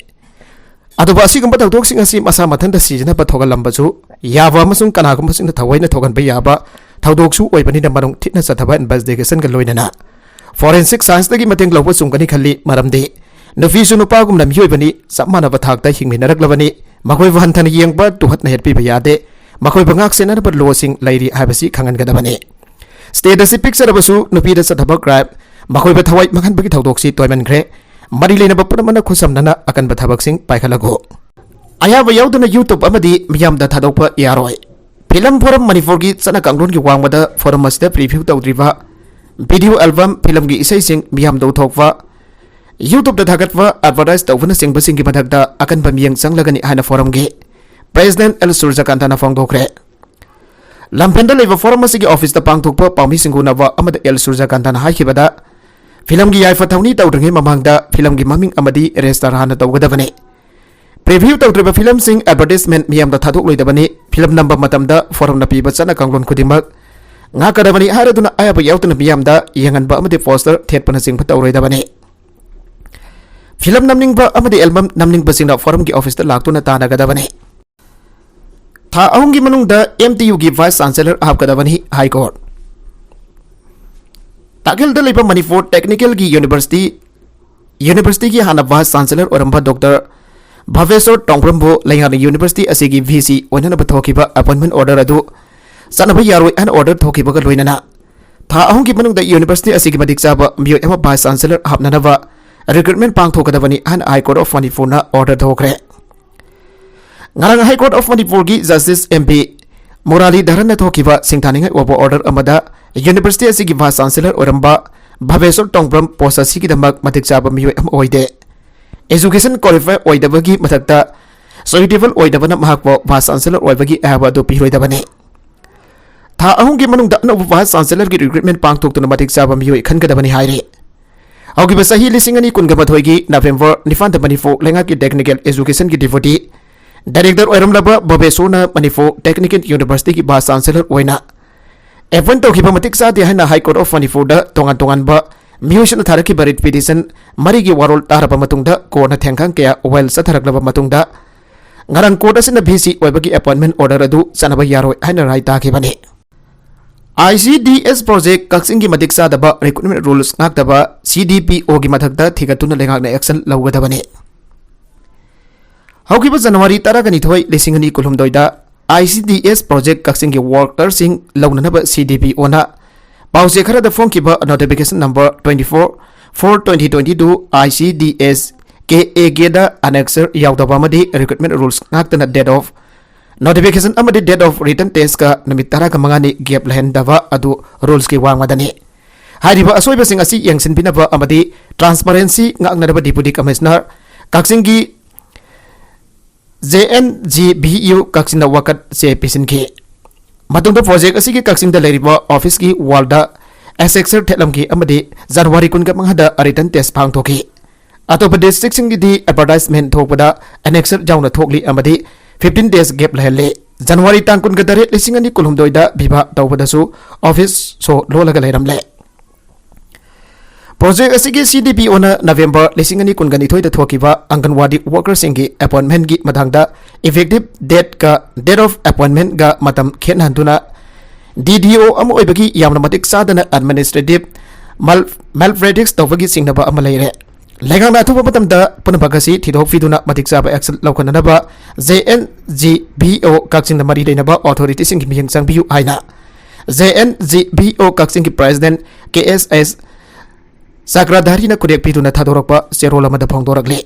ꯑꯗꯨꯕꯨ ꯑꯁꯤꯒꯨꯝꯕ ꯊꯧꯗꯣꯛꯁꯤꯡ ꯑꯁꯤ ꯃꯁꯥ ꯃꯊꯟꯇ ꯁꯤꯖꯤꯟꯅꯕ ꯊꯣꯛꯍꯜꯂꯝꯕꯁꯨ ꯌꯥꯕ ꯑꯃꯁꯨꯡ ꯀꯅꯥꯒꯨꯝꯕꯁꯤꯡꯅ ꯊꯑꯣꯏꯅ ꯊꯣꯛꯍꯟꯕ ꯌꯥꯕ ꯊꯧꯗꯣꯛꯁꯨ ꯑꯣꯏꯕꯅꯤꯅ ꯃꯅꯨꯡ ꯊꯤꯠꯅ ꯆꯠꯊꯕ investigationꯒ ꯂꯣꯏꯅꯅ forensic scienceꯇꯒꯤ ꯃꯇꯦꯡ ꯂꯧꯕ ꯆꯨꯝꯒꯅꯤ ꯈꯜꯂꯤ, ꯃꯔꯝꯗꯤ ꯅꯨꯄꯤꯁꯨ ꯅꯨꯄꯥꯒꯨꯝꯅ ꯃꯤꯑꯣꯏꯕꯅꯤ, ꯆꯞ ꯃꯥꯟꯅꯕ ꯊꯥꯛꯇ ꯍꯤꯡꯃꯤꯟꯅꯔꯛꯂꯕꯅꯤ, ꯃꯈꯣꯏꯕꯨ ꯍꯟꯊꯅ ꯌꯦꯡꯕ, ꯇꯨꯍꯠꯅ ꯍꯦꯠꯄꯤꯕ ꯌꯥꯗꯦ, ꯃꯈꯣꯏꯕꯨ ꯉꯥꯛ ꯁꯦꯟꯅꯅꯕ lawꯁꯤꯡ ꯂꯩꯔꯤ ꯍꯥꯏꯕꯁꯤ ꯈꯪꯍꯟꯒꯗꯕꯅꯤ꯫ State ꯑꯁꯤ ꯄꯤꯛꯆꯔꯕꯁꯨ ꯅꯨꯄꯤꯗ ꯆꯠꯊꯕ crime, ꯃꯈꯣꯏꯕꯨ ꯊꯋꯥꯏ ꯃꯥꯡꯍꯟꯕꯒꯤ ꯊꯧꯗꯣꯛꯁꯤ ꯇꯣꯏꯃꯟꯈ꯭ꯔꯦ꯫ ꯃꯔꯤ ꯂꯩꯅꯕ ꯄꯨꯝꯅꯃꯛꯅ ꯈꯨꯠꯁꯝꯅꯅ ꯑꯀꯟꯕ ꯊꯕꯛꯁꯤꯡ ꯄꯥꯏꯈꯠꯂꯒꯨ꯫ ꯑꯌꯥꯕ ꯌꯥꯎꯗꯅ YouTube ꯑꯃꯗꯤ ꯃꯤꯌꯥꯝꯗ ꯊꯥꯗꯣꯛꯄ ꯌꯥꯔꯣꯏ꯫ Film Forum ꯃꯅꯤꯄꯨꯔꯒꯤ ꯆꯠꯅ ꯀꯥꯡꯂꯣꯟꯒꯤ ꯋꯥꯡꯃꯗ forum ꯑꯁꯤꯗ preview ꯇꯧꯗ꯭ꯔꯤꯕ video album, filmꯒꯤ ꯏꯁꯩꯁꯤꯡ ꯃꯤꯌꯥꯝꯗ ꯎꯠꯊꯣꯛꯄ, YouTubeꯇ ꯊꯥꯒꯠꯄ, advertise ꯇꯧꯕꯅꯆꯤꯡꯕꯁꯤꯡꯒꯤ ꯃꯊꯛꯇ ꯑꯀꯟꯕ ꯃꯤꯠꯌꯦꯡ ꯆꯪꯂꯒꯅꯤ ꯍꯥꯏꯅ forumꯒꯤ President ꯑꯦꯜ ꯁꯨꯔꯖꯀꯥꯟꯇꯅ ꯐꯣꯡꯗꯣꯛꯈ꯭ꯔꯦ꯫ ꯂꯝꯐꯦꯜꯗ ꯂꯩꯕ forum ꯑꯁꯤꯒꯤ officeꯇ ꯄꯥꯡꯊꯣꯛꯄ ꯄꯥꯎꯃꯤꯁꯤꯡ ꯎꯅꯕ ꯑꯃꯗ ꯑꯦꯜ ꯁꯨꯔꯖꯀꯥꯟꯇꯅ ꯍꯥꯏꯈꯤꯕꯗ, filmꯒꯤ ꯌꯥꯏꯐ ꯊꯧꯅꯤ ꯇꯧꯗ꯭ꯔꯤꯉꯩ ꯃꯃꯥꯡꯗ filmꯒꯤ ꯃꯃꯤꯡ ꯑꯃꯗꯤ register ꯍꯥꯟꯅ ꯇꯧꯒꯗꯕꯅꯤ꯫ ꯔꯤꯚꯤꯌꯨ ꯇꯧꯗ꯭ꯔꯤꯕ ꯐꯤꯂꯝꯁꯤꯡ ꯑꯦꯗꯚꯔꯇꯤꯁꯃꯦꯟꯠ ꯃꯤꯌꯥꯝꯗ ꯊꯥꯗꯣꯛꯂꯣꯏꯗꯕꯅꯤ꯫ ꯐꯤꯂꯝ ꯅꯝꯕ ꯃꯇꯝꯗ ꯐꯣꯔꯝꯅ ꯄꯤꯕ ꯆꯠꯅ ꯀꯥꯡꯂꯣꯟ ꯈꯨꯗꯤꯡꯃꯛ ꯉꯥꯛꯀꯗꯕꯅꯤ ꯍꯥꯏꯔꯗꯨꯅ ꯑꯌꯥꯕ ꯌꯥꯎꯗꯅ ꯃꯤꯌꯥꯝꯗ ꯌꯦꯡꯍꯟꯕ ꯑꯃꯗꯤ ꯄꯣꯁꯇꯔ ꯊꯦꯠꯄꯅꯆꯤꯡꯕ ꯇꯧꯔꯣꯏꯗꯕꯅꯤ꯫ ꯐꯤꯂꯝ ꯅꯝꯅꯤꯡꯕ ꯑꯃꯗꯤ ꯑꯦꯜꯕꯝ ꯅꯝꯅꯤꯡꯕꯁꯤꯡꯅ ꯐꯣꯔꯝꯒꯤ ꯑꯣꯐꯤꯁꯇ ꯂꯥꯛꯇꯨꯅ ꯇꯥꯟꯅꯒꯗꯕꯅꯤ꯫ ꯊꯥ ꯑꯍꯨꯝꯒꯤ ꯃꯅꯨꯡꯗ ꯑꯦꯝ ꯇꯤ ꯌꯨꯒꯤ ꯚꯥꯏꯁ ꯆꯥꯟꯁꯦꯂꯔ ꯍꯥꯞꯀꯗꯕꯅꯤ ꯍꯥꯏ ꯀꯣꯔꯠ꯫ ꯇꯥꯛꯈꯤꯜꯗ ꯂꯩꯕ ꯃꯅꯤꯄꯨꯔ ꯇꯦꯛꯅꯤꯀꯦꯜꯒꯤ ꯌꯨꯅꯤꯚꯔꯁꯤꯇꯤ, ꯌꯨꯅꯤꯚꯔꯁꯤꯇꯤꯒꯤ ꯍꯥꯟꯅ ꯚꯥꯏꯁ ꯆꯥꯟꯁꯦꯂꯔ ꯑꯣꯏꯔꯝꯕ ꯗꯣꯛꯇꯔ ꯚꯥꯕꯦꯁꯣꯔ ꯇꯣꯡꯕ꯭ꯔꯝꯕꯨ ꯂꯩꯉꯥꯛꯅ ꯌꯨꯅꯤꯚꯔꯁꯤꯇꯤ ꯑꯁꯤꯒꯤ ꯚꯤ ꯁꯤ ꯑꯣꯏꯅꯅꯕ ꯊꯣꯛꯈꯤꯕ ꯑꯦꯄꯣꯏꯟꯃꯦꯟꯠ ꯑꯣꯔꯗꯔ ꯑꯗꯨ ꯆꯠꯅꯕ ꯌꯥꯔꯣꯏ ꯍꯥꯏꯅ ꯑꯣꯔꯗꯔ ꯊꯣꯛꯈꯤꯕꯒ ꯂꯣꯏꯅꯅ ꯊꯥ ꯑꯍꯨꯝꯒꯤ ꯃꯅꯨꯡꯗ ꯌꯨꯅꯤꯚꯔꯁꯤꯇꯤ ꯑꯁꯤꯒꯤ ꯃꯇꯤꯛ ꯆꯥꯕ ꯃꯤꯑꯣꯏ ꯑꯃ ꯚꯥꯏꯁ ꯆꯥꯟꯁꯦꯂꯔ ꯍꯥꯞꯅꯅꯕ ꯔꯤꯀ꯭ꯔꯨꯠꯃꯦꯟꯠ ꯄꯥꯡꯊꯣꯛꯀꯗꯕꯅꯤ ꯍꯥꯏꯅ ꯍꯥꯏ ꯀꯣꯔꯠ ꯑꯣꯐ ꯃꯅꯤꯄꯨꯔꯅ ꯑꯣꯔꯗꯔ ꯊꯣꯛꯈ꯭ꯔꯦ꯫ ꯉꯔꯥꯡ ꯍꯥꯏ ꯀꯣꯔꯠ ꯑꯣꯐ ꯃꯅꯤꯄꯨꯔꯒꯤ ꯖꯁꯇꯤꯁ ꯑꯦꯝ ꯕꯤ ꯃꯨꯔꯥꯂꯤꯙꯔꯟꯅ ꯊꯣꯛꯈꯤꯕ ꯁꯤꯡꯊꯥꯅꯤꯡꯉꯥꯏ ꯑꯣꯏꯕ ꯑꯣꯔꯗꯔ ꯑꯃꯗ ꯌꯨꯅꯤꯚꯔꯁꯤꯇꯤ ꯑꯁꯤꯒꯤ ꯚꯥꯏꯁ ꯆꯥꯟꯁꯦꯂꯔ ꯑꯣꯏꯔꯝꯕ ꯚꯥꯕꯦꯁꯣꯔ ꯇꯣꯡꯕ꯭ꯔꯝ ꯄꯣꯁ ꯑꯁꯤꯒꯤꯗꯃꯛ ꯃꯇꯤꯛ ꯆꯥꯕ ꯃꯤꯑꯣꯏ ꯑꯃ ꯑꯣꯏꯗꯦ, ꯑꯦꯖꯨꯀꯦꯁꯟ ꯀ꯭ꯋꯥꯂꯤꯐꯥꯏ ꯑꯣꯏꯗꯕꯒꯤ ꯃꯊꯛꯇ ꯁꯨꯏꯇꯦꯕꯜ ꯑꯣꯏꯗꯕꯅ ꯃꯍꯥꯛꯄꯨ ꯚꯥꯏꯁ ꯆꯥꯟꯁꯦꯂꯔ ꯑꯣꯏꯕꯒꯤ ꯑꯌꯥꯕ ꯑꯗꯨ ꯄꯤꯔꯣꯏꯗꯕꯅꯤ꯫ ꯊꯥ ꯑꯍꯨꯝꯒꯤ ꯃꯅꯨꯡꯗ ꯑꯅꯧꯕ ꯚꯥꯏꯁ ꯆꯥꯟꯁꯦꯂꯔꯒꯤ ꯔꯤꯀ꯭ꯔꯨꯠꯃꯦꯟꯠ ꯄꯥꯡꯊꯣꯛꯇꯨꯅ ꯃꯇꯤꯛ ꯆꯥꯕ ꯃꯤꯑꯣꯏ ꯈꯟꯒꯗꯕꯅꯤ ꯍꯥꯏꯔꯤ꯫ ꯍꯧꯈꯤꯕ ꯆꯍꯤ ꯂꯤꯁꯤꯡ ꯑꯅꯤ ꯀꯨꯟꯒ ꯃꯥꯊꯣꯏꯒꯤ ꯅꯕꯦꯝꯕꯔ ꯅꯤꯄꯥꯟꯗ ꯃꯅꯤꯄꯨꯔ ꯂꯩꯉꯥꯛꯀꯤ ꯇꯦꯛꯅꯤꯀꯦꯜ ꯑꯦꯖꯨꯀꯦꯁꯟꯒꯤ ꯗꯦꯄ꯭ꯌꯨꯇꯤ ꯗꯥꯏꯔꯦꯛꯇꯔ ꯑꯣꯏꯔꯝꯂꯕ ꯚꯕꯦꯁꯣꯔꯅ ꯃꯅꯤꯄꯨꯔ ꯇꯦꯛꯅꯤꯀꯦꯜ ꯌꯨꯅꯤꯚꯔꯁꯤꯇꯤꯒꯤ ꯚꯥꯏꯁ ꯆꯥꯟꯁꯦꯂꯔ ꯑꯣꯏꯅ ꯑꯦꯄꯣꯏꯟꯠ ꯇꯧꯈꯤꯕ ꯃꯇꯤꯛ ꯆꯥꯗꯦ ꯍꯥꯏꯅ ꯍꯥꯏ ꯀꯣꯔꯠ ꯑꯣꯐ ꯃꯅꯤꯄꯨꯔꯗ ꯇꯣꯉꯥꯟ ꯇꯣꯉꯥꯟꯕ ꯃꯤꯑꯣꯏꯁꯤꯡꯅ ꯊꯥꯔꯛꯈꯤꯕ ꯔꯤꯠ ꯄꯤꯇꯤꯁꯟ ꯃꯔꯤꯒꯤ ꯋꯥꯔꯣꯜ ꯇꯥꯔꯕ ꯃꯇꯨꯡꯗ ꯀꯣꯔꯠꯅ ꯊꯦꯡꯈꯥꯡ ꯀꯌꯥ ꯋꯥꯌꯦꯜ ꯆꯠꯊꯔꯛꯂꯕ ꯃꯇꯨꯡꯗ ꯉꯔꯥꯡ ꯀꯣꯔꯠ ꯑꯁꯤꯅ ꯚꯤ ꯁꯤ ꯑꯣꯏꯕꯒꯤ ꯑꯦꯄꯣꯏꯟꯠꯃꯦꯟꯠ ꯑꯣꯔꯗꯔ ꯑꯗꯨ ꯆꯠꯅꯕ ꯌꯥꯔꯣꯏ ꯍꯥꯏꯅ ꯔꯥꯏ ꯇꯥꯈꯤꯕꯅꯤ꯫ ꯑꯥꯏ ꯁꯤ ꯗꯤ ꯑꯦꯁ ꯄ꯭ꯔꯣꯖꯦꯛ ꯀꯛꯆꯤꯡꯒꯤ ꯃꯇꯤꯛ ꯆꯥꯗꯕ ꯔꯤꯀ꯭ꯔꯨꯠꯃꯦꯟꯠ ꯔꯨꯜꯁ ꯉꯥꯛꯇꯕ ꯁꯤ ꯗꯤ ꯄꯤ ꯑꯣꯒꯤ ꯃꯊꯛꯇ ꯊꯤꯒꯠꯇꯨꯅ ꯂꯩꯉꯥꯛꯅ ꯑꯦꯛꯁꯟ ꯂꯧꯒꯗꯕꯅꯤ꯫ ꯍꯧꯈꯤꯕ ꯖꯅꯋꯥꯔꯤ ꯇꯔꯥꯅꯤꯊꯣꯏ, ꯂꯤꯁꯤꯡ ꯑꯅꯤ ꯀꯨꯟꯍꯨꯝꯗꯣꯏꯗ ꯑꯥꯏ ꯁꯤ ꯗꯤ ꯑꯦꯁ ꯄ꯭ꯔꯣꯖꯦꯛ ꯀꯛꯆꯤꯡꯒꯤ ꯋꯥꯔꯀꯔꯁꯤꯡ ꯂꯧꯅꯅꯕ ꯁꯤ ꯗꯤ ꯄꯤ ꯑꯣꯅ ꯄꯥꯎꯆꯦ ꯈꯔꯗ ꯐꯣꯡꯈꯤꯕ notification number twenty four four twenty twenty two, I C D S K A ꯀꯦꯗ ꯑꯅꯦꯛꯁꯔ ꯌꯥꯎꯗꯕ ꯑꯃꯗꯤ ꯔꯤꯀ꯭ꯔꯨꯠꯃꯦꯟꯠ ꯔꯨꯜꯁ ꯉꯥꯛꯇꯅ date of notification ꯑꯃꯗꯤ date of written testꯀ ꯅꯨꯃꯤꯠ ꯇꯔꯥꯒ ꯃꯉꯥꯅꯤ gap ꯂꯩꯍꯟꯗꯕ ꯑꯗꯨ ꯔꯨꯜꯁꯀꯤ ꯋꯥꯡꯃꯗꯅꯤ꯫ ꯍꯥꯏꯔꯤꯕ ꯑꯁꯣꯏꯕꯁꯤꯡ ꯑꯁꯤ ꯌꯦꯡꯁꯤꯟꯕꯤꯅꯕ ꯑꯃꯗꯤ ꯇ꯭ꯔꯥꯟꯁꯄꯔꯦꯟꯁꯤ ꯉꯥꯛꯅꯅꯕ ꯗꯤꯄꯨꯇꯤ ꯀꯃꯤꯁꯅꯔ ꯀꯛꯆꯤꯡꯒꯤ J N G V U ꯀꯛꯆꯤꯡꯗ ꯋꯥꯀꯠ ꯆꯦ ꯄꯤꯁꯤꯟꯈꯤ꯫ ꯃꯇꯨꯡꯗ ꯄ꯭ꯔꯣꯖꯦꯛ ꯑꯁꯤꯒꯤ ꯀꯛꯆꯤꯡꯗ ꯂꯩꯔꯤꯕ ꯑꯣꯐꯤꯁꯀꯤ ꯋꯥꯜꯗ ꯑꯦꯁꯦꯛꯁꯔ ꯊꯦꯠꯂꯝꯈꯤ ꯑꯃꯗꯤ ꯖꯅꯋꯥꯔꯤ ꯀꯨꯟꯒ ꯃꯉꯥꯗ ꯔꯤꯇꯟ ꯇꯦꯁ ꯄꯥꯡꯊꯣꯛꯈꯤ꯫ ꯑꯇꯣꯞꯄ ꯗꯤꯁꯇ꯭ꯔꯤꯛꯁꯤꯡꯒꯤꯗꯤ ꯑꯦꯗꯚꯔꯇꯥꯏꯖꯃꯦꯟ ꯊꯣꯛꯄꯗ ꯑꯦꯅꯦꯛꯁꯔ ꯌꯥꯎꯅ ꯊꯣꯛꯂꯤ ꯑꯃꯗꯤ ꯐꯤꯐꯇꯤꯟ ꯗꯦꯖ ꯒꯦꯞ ꯂꯩꯍꯜꯂꯤ꯫ ꯖꯅꯋꯥꯔꯤ ꯇꯥꯡ ꯀꯨꯟꯒ ꯇꯔꯦꯠ, ꯂꯤꯁꯤꯡ ꯑꯅꯤ ꯀꯨꯟꯍꯨꯝꯗꯣꯏꯗ ꯚꯤꯚꯥ ꯇꯧꯕꯗꯁꯨ ꯑꯣꯐꯤꯁ ꯁꯣ ꯂꯣꯜꯂꯒ ꯂꯩꯔꯝꯂꯦ꯫ ꯄ꯭ꯔꯣꯖꯦꯛ ꯑꯁꯤꯒꯤ ꯁꯤ ꯗꯤ ꯄꯤ ꯑꯣꯅ ꯅꯕꯦꯝꯕꯔ ꯂꯤꯁꯤꯡ ꯑꯅꯤ ꯀꯨꯟꯒ ꯅꯤꯊꯣꯏꯗ ꯊꯣꯛꯈꯤꯕ ꯑꯪꯒꯟꯋꯥꯗꯤ ꯋꯥꯔꯀꯔꯁꯤꯡꯒꯤ ꯑꯦꯄꯣꯏꯟꯃꯦꯟꯒꯤ ꯃꯇꯥꯡꯗ ꯏꯐꯦꯛꯇꯤꯚ ꯗꯦꯠꯀ, ꯗꯦꯠ ꯑꯣꯐ ꯑꯦꯄꯣꯏꯟꯃꯦꯟꯒ ꯃꯇꯝ ꯈꯦꯠꯅꯍꯟꯗꯨꯅ ꯗꯤ ꯗꯤ ꯑꯣ ꯑꯃ ꯑꯣꯏꯕꯒꯤ ꯌꯥꯝꯅ ꯃꯇꯤꯛ ꯆꯥꯗꯅ ꯑꯦꯗꯃꯤꯅꯤꯁꯇ꯭ꯔꯦꯇꯤꯚ ꯃꯜ-, ꯃꯦꯜꯄ꯭ꯔꯦꯛꯇꯤꯁ ꯇꯧꯕꯒꯤ ꯆꯤꯡꯅꯕ ꯑꯃ ꯂꯩꯔꯦ꯫ ꯂꯩꯉꯥꯛꯅ ꯑꯊꯨꯕ ꯃꯇꯝꯗ ꯄꯨꯝꯅꯃꯛ ꯑꯁꯤ ꯊꯤꯗꯣꯛꯄꯤꯗꯨꯅ ꯃꯇꯤꯛ ꯆꯥꯕ ꯑꯦꯛꯁꯟ ꯂꯧꯈꯠꯅꯅꯕ J N G B O ꯀꯛꯆꯤꯡꯅ ꯃꯔꯤ ꯂꯩꯅꯕ ꯑꯣꯊꯣꯔꯤꯇꯤꯁꯤꯡꯒꯤ ꯃꯤꯠꯌꯦꯡ ꯆꯪꯕꯤꯌꯨ ꯍꯥꯏꯅ ꯖꯦ ꯑꯦꯟ ꯖꯤ ꯕꯤ ꯑꯣ ꯀꯛꯆꯤꯡꯒꯤ ꯄ꯭ꯔꯦꯁꯤꯗꯦꯟꯠ ꯀꯦ ꯑꯦꯁ ꯑꯦꯁ ꯆꯀ꯭ꯔꯙꯥꯔꯤꯅ ꯈꯨꯗꯦꯛ ꯄꯤꯗꯨꯅ ꯊꯥꯗꯣꯔꯛꯄ ꯆꯦꯔꯣꯜ ꯑꯃꯗ ꯐꯣꯡꯗꯣꯔꯛꯂꯤ꯫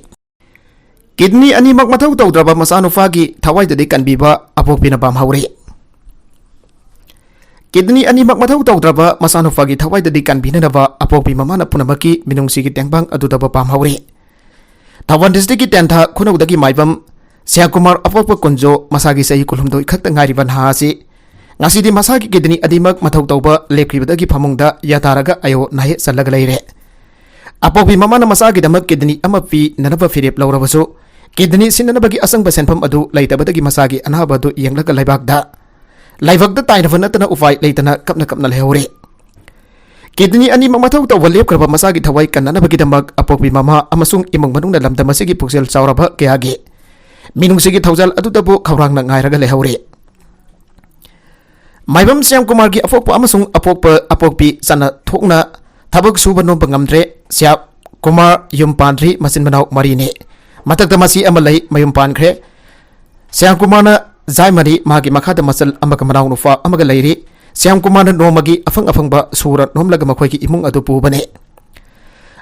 ꯀꯤꯗꯅꯤ ꯑꯅꯤꯃꯛ ꯃꯊꯧ ꯇꯧꯗ꯭ꯔꯕ ꯃꯆꯥꯅꯨꯄꯥꯒꯤ ꯊꯋꯥꯏꯗꯗꯤ ꯀꯟꯕꯤꯕ ꯑꯄꯣꯛꯄꯤꯅ ꯄꯥꯝꯍꯧꯔꯤ꯫ ꯀꯤꯗꯅꯤ ꯑꯅꯤꯃꯛ ꯃꯊꯧ ꯇꯧꯗ꯭ꯔꯕ ꯃꯆꯥꯅꯨꯄꯥꯒꯤ ꯊꯋꯥꯏꯗꯗꯤ ꯀꯟꯕꯤꯅꯅꯕ ꯑꯄꯣꯛꯄꯤ ꯃꯃꯥꯅ ꯄꯨꯝꯅꯃꯛꯀꯤ ꯃꯤꯅꯨꯡꯁꯤꯒꯤ ꯇꯦꯡꯕꯥꯡ ꯑꯗꯨꯗꯕ ꯄꯥꯝꯍꯧꯔꯤ꯫ ꯊꯧꯕꯥꯜ ꯗꯤꯁꯇ꯭ꯔꯤꯛꯀꯤ ꯇꯦꯟꯊꯥ ꯈꯨꯅꯧꯗꯒꯤ ꯃꯥꯏꯕꯝ ꯁ꯭ꯌꯥꯝꯀꯨꯃꯥꯔ ꯑꯄꯣꯛꯄ ꯀꯨꯟꯖꯣ ꯃꯁꯥꯒꯤ ꯆꯍꯤ ꯀꯨꯟꯍꯨꯝꯗꯣꯏ ꯈꯛꯇ ꯉꯥꯏꯔꯤꯕ ꯅꯍꯥ ꯑꯁꯤ ꯉꯁꯤꯗꯤ ꯃꯁꯥꯒꯤ ꯀꯤꯗꯅꯤ ꯑꯅꯤꯃꯛ ꯃꯊꯧ ꯇꯧꯕ ꯂꯦꯞꯈꯤꯕꯗꯒꯤ ꯐꯃꯨꯡꯗ ꯌꯥꯇꯥꯔꯒ ꯑꯌꯣ ꯅꯥꯍꯦ ꯆꯜꯂꯒ ꯂꯩꯔꯦ꯫ ꯑꯄꯣꯛꯄꯤ ꯃꯃꯥꯅ ꯃꯆꯥꯒꯤꯗꯃꯛ ꯀꯤꯗꯅꯤ ꯑꯃ ꯄꯤꯅꯅꯕ ꯐꯤꯔꯦꯞ ꯂꯧꯔꯕꯁꯨ ꯀꯤꯗꯅꯤ ꯁꯤꯟꯅꯅꯕꯒꯤ ꯑꯁꯪꯕ ꯁꯦꯟꯐꯝ ꯑꯗꯨ ꯂꯩꯇꯕꯗꯒꯤ ꯃꯁꯥꯒꯤ ꯑꯅꯥꯕ ꯑꯗꯨ ꯌꯦꯡꯂꯒ ꯂꯩꯕꯥꯛꯇ, ꯂꯥꯏꯕꯛꯇ ꯇꯥꯏꯅꯕ ꯅꯠꯇꯅ ꯎꯄꯥꯏ ꯂꯩꯇꯅ ꯀꯞꯅ ꯀꯞꯅ ꯂꯩꯍꯧꯔꯦ꯫ ꯀꯤꯗꯅꯤ ꯑꯅꯤꯃꯛ ꯃꯊꯧ ꯇꯧꯕ ꯂꯦꯞꯈ꯭ꯔꯕ ꯃꯆꯥꯒꯤ ꯊꯋꯥꯏ ꯀꯟꯅꯅꯕꯒꯤꯗꯃꯛ ꯑꯄꯣꯛꯄꯤ ꯃꯃꯥ ꯑꯃꯁꯨꯡ ꯏꯃꯨꯡ ꯃꯅꯨꯡꯅ ꯂꯝꯗꯝ ꯑꯁꯤꯒꯤ ꯄꯨꯛꯆꯦꯜ ꯆꯥꯎꯔꯕ ꯀꯌꯥꯒꯤ ꯃꯤꯅꯨꯡꯁꯤꯒꯤ ꯊꯧꯖꯥꯜ ꯑꯗꯨꯗꯕꯨ ꯈꯧꯔꯥꯡꯅ ꯉꯥꯏꯔꯒ ꯂꯩꯍꯧꯔꯤ꯫ ꯃꯥꯏꯕꯝ ꯁ꯭ꯌꯥꯝꯀꯨꯃꯥꯔꯒꯤ ꯑꯄꯣꯛꯄ ꯑꯃꯁꯨꯡ ꯑꯄꯣꯛꯄ, ꯑꯄꯣꯛꯄꯤ ꯆꯠꯅ ꯊꯣꯛꯅ ꯊꯕꯛ ꯁꯨꯕ ꯅꯣꯝꯕ ꯉꯝꯗ꯭ꯔꯦ꯫ ꯁ꯭ꯌꯥꯝꯀꯨꯃꯥꯔ ꯌꯨꯝ ꯄꯥꯟꯗ꯭ꯔꯤ, ꯃꯆꯤꯟ ꯃꯅꯥꯎ ꯃꯔꯤꯅꯤ꯫ ꯃꯊꯛꯇ ꯃꯆꯤ ꯑꯃ ꯂꯩ, ꯃꯌꯨꯝ ꯄꯥꯟꯈ꯭ꯔꯦ꯫ ꯁ꯭ꯌꯥꯝꯀꯨꯃꯥꯔꯅ ꯖꯥꯏꯃꯅꯤ, ꯃꯍꯥꯛꯀꯤ ꯃꯈꯥꯗ ꯃꯆꯜ ꯑꯃꯒ ꯃꯅꯥꯎꯅꯨꯄꯥ ꯑꯃꯒ ꯂꯩꯔꯤ꯫ ꯁ꯭ꯌꯥꯝꯀꯨꯃꯥꯔꯅ ꯅꯣꯡꯃꯒꯤ ꯑꯐꯪ ꯑꯐꯪꯕ ꯁꯨꯔ ꯅꯣꯝꯂꯒ ꯃꯈꯣꯏꯒꯤ ꯏꯃꯨꯡ ꯑꯗꯨ ꯄꯨꯕꯅꯤ꯫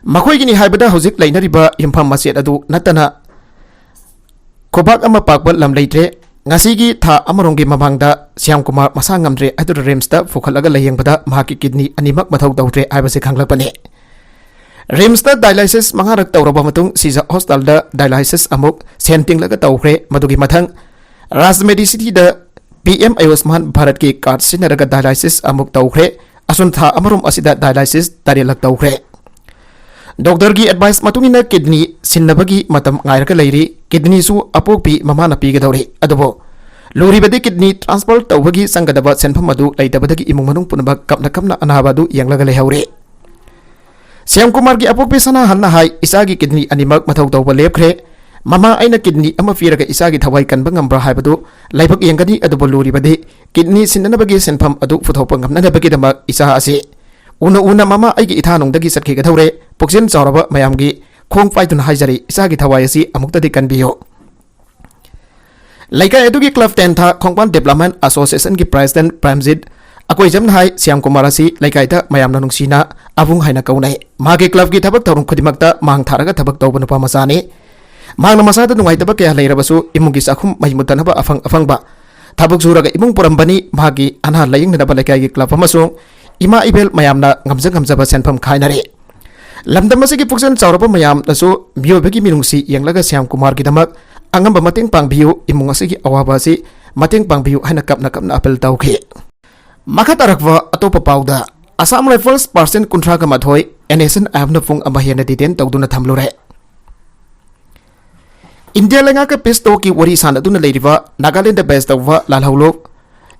ꯃꯈꯣꯏꯒꯤꯅꯤ ꯍꯥꯏꯕꯗ ꯍꯧꯖꯤꯛ ꯂꯩꯅꯔꯤꯕ ꯌꯨꯝꯐꯝ ꯃꯆꯦꯠ ꯑꯗꯨ ꯅꯠꯇꯅ ꯈꯨꯕꯥꯛ ꯑꯃ ꯄꯥꯛꯄ ꯂꯝ ꯂꯩꯇ꯭ꯔꯦ꯫ ꯉꯁꯤꯒꯤ ꯊꯥ ꯑꯃꯔꯣꯝꯒꯤ ꯃꯃꯥꯡꯗ ꯁ꯭ꯌꯥꯝꯀꯨꯃꯥꯔ ꯃꯁꯥ ꯉꯝꯗ꯭ꯔꯦ ꯍꯥꯏꯗꯨꯅ ꯔꯤꯝꯁꯇ ꯄꯨꯈꯠꯂꯒ ꯂꯥꯌꯦꯡꯕꯗ ꯃꯍꯥꯛꯀꯤ ꯀꯤꯗꯅꯤ ꯑꯅꯤꯃꯛ ꯃꯊꯧ ꯇꯧꯗ꯭ꯔꯦ ꯍꯥꯏꯕꯁꯤ ꯈꯪꯂꯛꯄꯅꯤ꯫ ꯔꯤꯝꯁꯇ ꯗꯥꯏꯂꯥꯏꯁꯤꯁ ꯃꯉꯥꯔꯛ ꯇꯧꯔꯕ ꯃꯇꯨꯡ ꯁꯤꯖ ꯍꯣꯁꯄꯤꯇꯥꯜꯗ ꯗꯥꯏꯂꯥꯏꯁꯤꯁ ꯑꯃꯨꯛ ꯁꯦꯟ ꯇꯤꯡꯂꯒ ꯇꯧꯈ꯭ꯔꯦ꯫ ꯃꯗꯨꯒꯤ ꯃꯊꯪ ꯔꯥꯖ ꯃꯦꯗꯤꯁꯤꯇꯤꯗ ꯄꯤ ꯑꯦꯝ ꯑꯌꯨꯁꯃꯥꯟ ꯚꯥꯔꯠꯀꯤ ꯀꯥꯔꯗ ꯁꯤꯖꯤꯟꯅꯔꯒ ꯗꯥꯏꯂꯥꯏꯁꯤꯁ ꯑꯃꯨꯛ ꯇꯧꯈ꯭ꯔꯦ꯫ ꯑꯁꯨꯝ ꯊꯥ ꯑꯃꯔꯣꯝ ꯑꯁꯤꯗ ꯗꯥꯏꯂꯥꯏꯁꯤꯁ ꯇꯔꯦꯠꯂꯛ ꯇꯧꯈ꯭ꯔꯦ꯫ ꯗꯣꯛꯇꯔꯒꯤ ꯑꯦꯗꯚꯥꯏꯁ ꯃꯇꯨꯡ ꯏꯟꯅ ꯀꯤꯗꯅꯤ ꯁꯤꯟꯅꯕꯒꯤ ꯃꯇꯝ ꯉꯥꯏꯔꯒ ꯂꯩꯔꯤ꯫ ꯀꯤꯗꯅꯤꯁꯨ ꯑꯄꯣꯛꯄꯤ ꯃꯃꯥꯅ ꯄꯤꯒꯗꯧꯔꯤ꯫ ꯑꯗꯨꯕꯨ ꯂꯨꯔꯤꯕꯗꯤ ꯀꯤꯗꯅꯤ ꯇ꯭ꯔꯥꯟꯁꯐꯔ ꯇꯧꯕꯒꯤ ꯆꯪꯒꯗꯕ ꯁꯦꯟꯐꯝ ꯑꯗꯨ ꯂꯩꯇꯕꯗꯒꯤ ꯏꯃꯨꯡ ꯃꯅꯨꯡ ꯄꯨꯝꯅꯃꯛ ꯀꯞꯅ ꯀꯞꯅ ꯑꯅꯥꯕ ꯑꯗꯨ ꯌꯦꯡꯂꯒ ꯂꯩꯍꯧꯔꯦ꯫ ꯁ꯭ꯌꯥꯝ ꯀꯨꯃꯥꯔꯒꯤ ꯑꯄꯣꯛꯄꯤ ꯁꯅꯥꯍꯜꯅ ꯍꯥꯏ, "ꯏꯆꯥꯒꯤ ꯀꯤꯗꯅꯤ ꯑꯅꯤꯃꯛ ꯃꯊꯧ ꯇꯧꯕ ꯂꯦꯞꯈ꯭ꯔꯦ꯫ ꯃꯃꯥ, ꯑꯩꯅ ꯀꯤꯗꯅꯤ ꯑꯃ ꯄꯤꯔꯒ ꯏꯆꯥꯒꯤ ꯊꯋꯥꯏ ꯀꯟꯕ ꯉꯝꯕ꯭ꯔꯥ ꯍꯥꯏꯕꯗꯨ ꯂꯥꯏꯕꯛ ꯌꯦꯡꯒꯅꯤ꯫ ꯑꯗꯨꯕꯨ ꯂꯨꯔꯤꯕꯗꯤ ꯀꯤꯗꯅꯤ ꯁꯤꯟꯅꯅꯕꯒꯤ ꯁꯦꯟꯐꯝ ꯑꯗꯨ ꯄꯨꯊꯣꯛꯄ ꯉꯝꯅꯅꯕꯒꯤꯗꯃꯛ ꯏꯆꯥ ꯑꯁꯤ ꯎꯅ ꯎꯅ ꯃꯃꯥ ꯑꯩꯒꯤ ꯏꯊꯥꯅꯨꯡꯗꯒꯤ ꯆꯠꯈꯤꯒꯗꯧꯔꯦ꯫ ꯄꯨꯛꯆꯦꯜ ꯆꯥꯎꯔꯕ ꯃꯌꯥꯝꯒꯤ ꯈꯣꯡ ꯄꯥꯏꯗꯨꯅ ꯍꯥꯏꯖꯔꯤ, ꯏꯆꯥꯒꯤ ꯊꯋꯥꯏ ꯑꯁꯤ ꯑꯃꯨꯛꯇꯗꯤ ꯀꯟꯕꯤꯌꯨ"꯫ ꯂꯩꯀꯥꯏ ꯑꯗꯨꯒꯤ ꯀ꯭ꯂꯕ ꯇꯦꯟꯊꯥ ꯈꯣꯡꯕꯥꯟ ꯗꯦꯕꯂꯞꯃꯦꯟ ꯑꯦꯁꯣꯁꯤꯌꯦꯁꯟꯒꯤ ꯄ꯭ꯔꯦꯁꯤꯗꯦꯟꯠ ꯄ꯭ꯔꯦꯝꯖꯤꯠ ꯑꯀꯣꯏꯖꯝꯅ ꯍꯥꯏ, ꯁ꯭ꯌꯥꯝ ꯀꯨꯃꯥꯔ ꯑꯁꯤ ꯂꯩꯀꯥꯏꯗ ꯃꯌꯥꯝꯅ ꯅꯨꯡꯁꯤꯅ ꯑꯕꯨꯡ ꯍꯥꯏꯅ ꯀꯧꯅꯩ꯫ ꯃꯍꯥꯛꯀꯤ ꯀ꯭ꯂꯕꯀꯤ ꯊꯕꯛ ꯊꯧꯔꯝ ꯈꯨꯗꯤꯡꯃꯛꯇ ꯃꯥꯡ ꯊꯥꯔꯒ ꯊꯕꯛ ꯇꯧꯕ ꯅꯨꯄꯥ ꯃꯆꯥꯅꯤ꯫ ꯃꯍꯥꯛꯅ ꯃꯁꯥꯗ ꯅꯨꯡꯉꯥꯏꯇꯕ ꯀꯌꯥ ꯂꯩꯔꯕꯁꯨ ꯏꯃꯨꯡꯒꯤ ꯆꯥꯛꯈꯨꯝ ꯃꯩ ꯃꯨꯠꯇꯅꯕ ꯑꯐꯪ ꯑꯐꯪꯕ ꯊꯕꯛ ꯁꯨꯔꯒ ꯏꯃꯨꯡ ꯄꯨꯔꯝꯕꯅꯤ꯫ ꯃꯍꯥꯛꯀꯤ ꯑꯅꯥ ꯂꯥꯌꯦꯡꯅꯅꯕ ꯂꯩꯀꯥꯏꯒꯤ ꯀ꯭ꯂꯕ ꯑꯃꯁꯨꯡ ꯏꯃꯥ ꯏꯕꯦꯜ ꯃꯌꯥꯝꯅ ꯉꯝꯖ ꯉꯝꯖꯕ ꯁꯦꯟꯐꯝ ꯈꯥꯏꯅꯔꯦ꯫ ꯂꯝꯗꯝ ꯑꯁꯤꯒꯤ ꯄꯨꯛꯆꯦꯜ ꯆꯥꯎꯔꯕ ꯃꯌꯥꯝꯅꯁꯨ ꯃꯤꯑꯣꯏꯕꯒꯤ ꯃꯤꯅꯨꯡꯁꯤ ꯌꯦꯡꯂꯒ ꯁ꯭ꯌꯥꯝ ꯀꯨꯃꯥꯔꯒꯤꯗꯃꯛ ꯑꯉꯝꯕ ꯃꯇꯦꯡ ꯄꯥꯡꯕꯤꯌꯨ, ꯏꯃꯨꯡ ꯑꯁꯤꯒꯤ ꯑꯋꯥꯕ ꯑꯁꯤ ꯃꯇꯦꯡ ꯄꯥꯡꯕꯤꯌꯨ ꯍꯥꯏꯅ ꯀꯞꯅ ꯀꯞꯅ ꯑꯄꯤꯜ ꯇꯧꯈꯤ꯫ ꯃꯈꯥ ꯇꯥꯔꯛꯄ ꯑꯇꯣꯞꯄ ꯄꯥꯎꯗ, ꯑꯁꯥꯝ ꯔꯥꯏꯐꯜꯁ ꯄꯥꯔꯁꯦꯟ ꯀꯨꯟꯊ꯭ꯔꯥꯒ ꯃꯥꯊꯣꯏ, ꯑꯦꯟ ꯑꯦꯁ ꯑꯦꯟ ꯑꯥꯏ ꯑꯦꯝꯅ ꯄꯨꯡ ꯑꯃ ꯍꯦꯟꯅ ꯗꯤꯇꯦꯟ ꯇꯧꯗꯨꯅ ꯊꯝꯂꯨꯔꯦ꯫ ꯏꯟꯗꯤꯌꯥ ꯂꯩꯉꯥꯛꯀ ꯄꯤꯁ ꯇꯣꯛꯀꯤ ꯋꯥꯔꯤ ꯁꯥꯟꯅꯗꯨꯅ ꯂꯩꯔꯤꯕ ꯅꯥꯒꯥꯂꯦꯟꯗ ꯕꯦꯁ ꯇꯧꯕ ꯂꯥꯜꯍꯧꯂꯨꯞ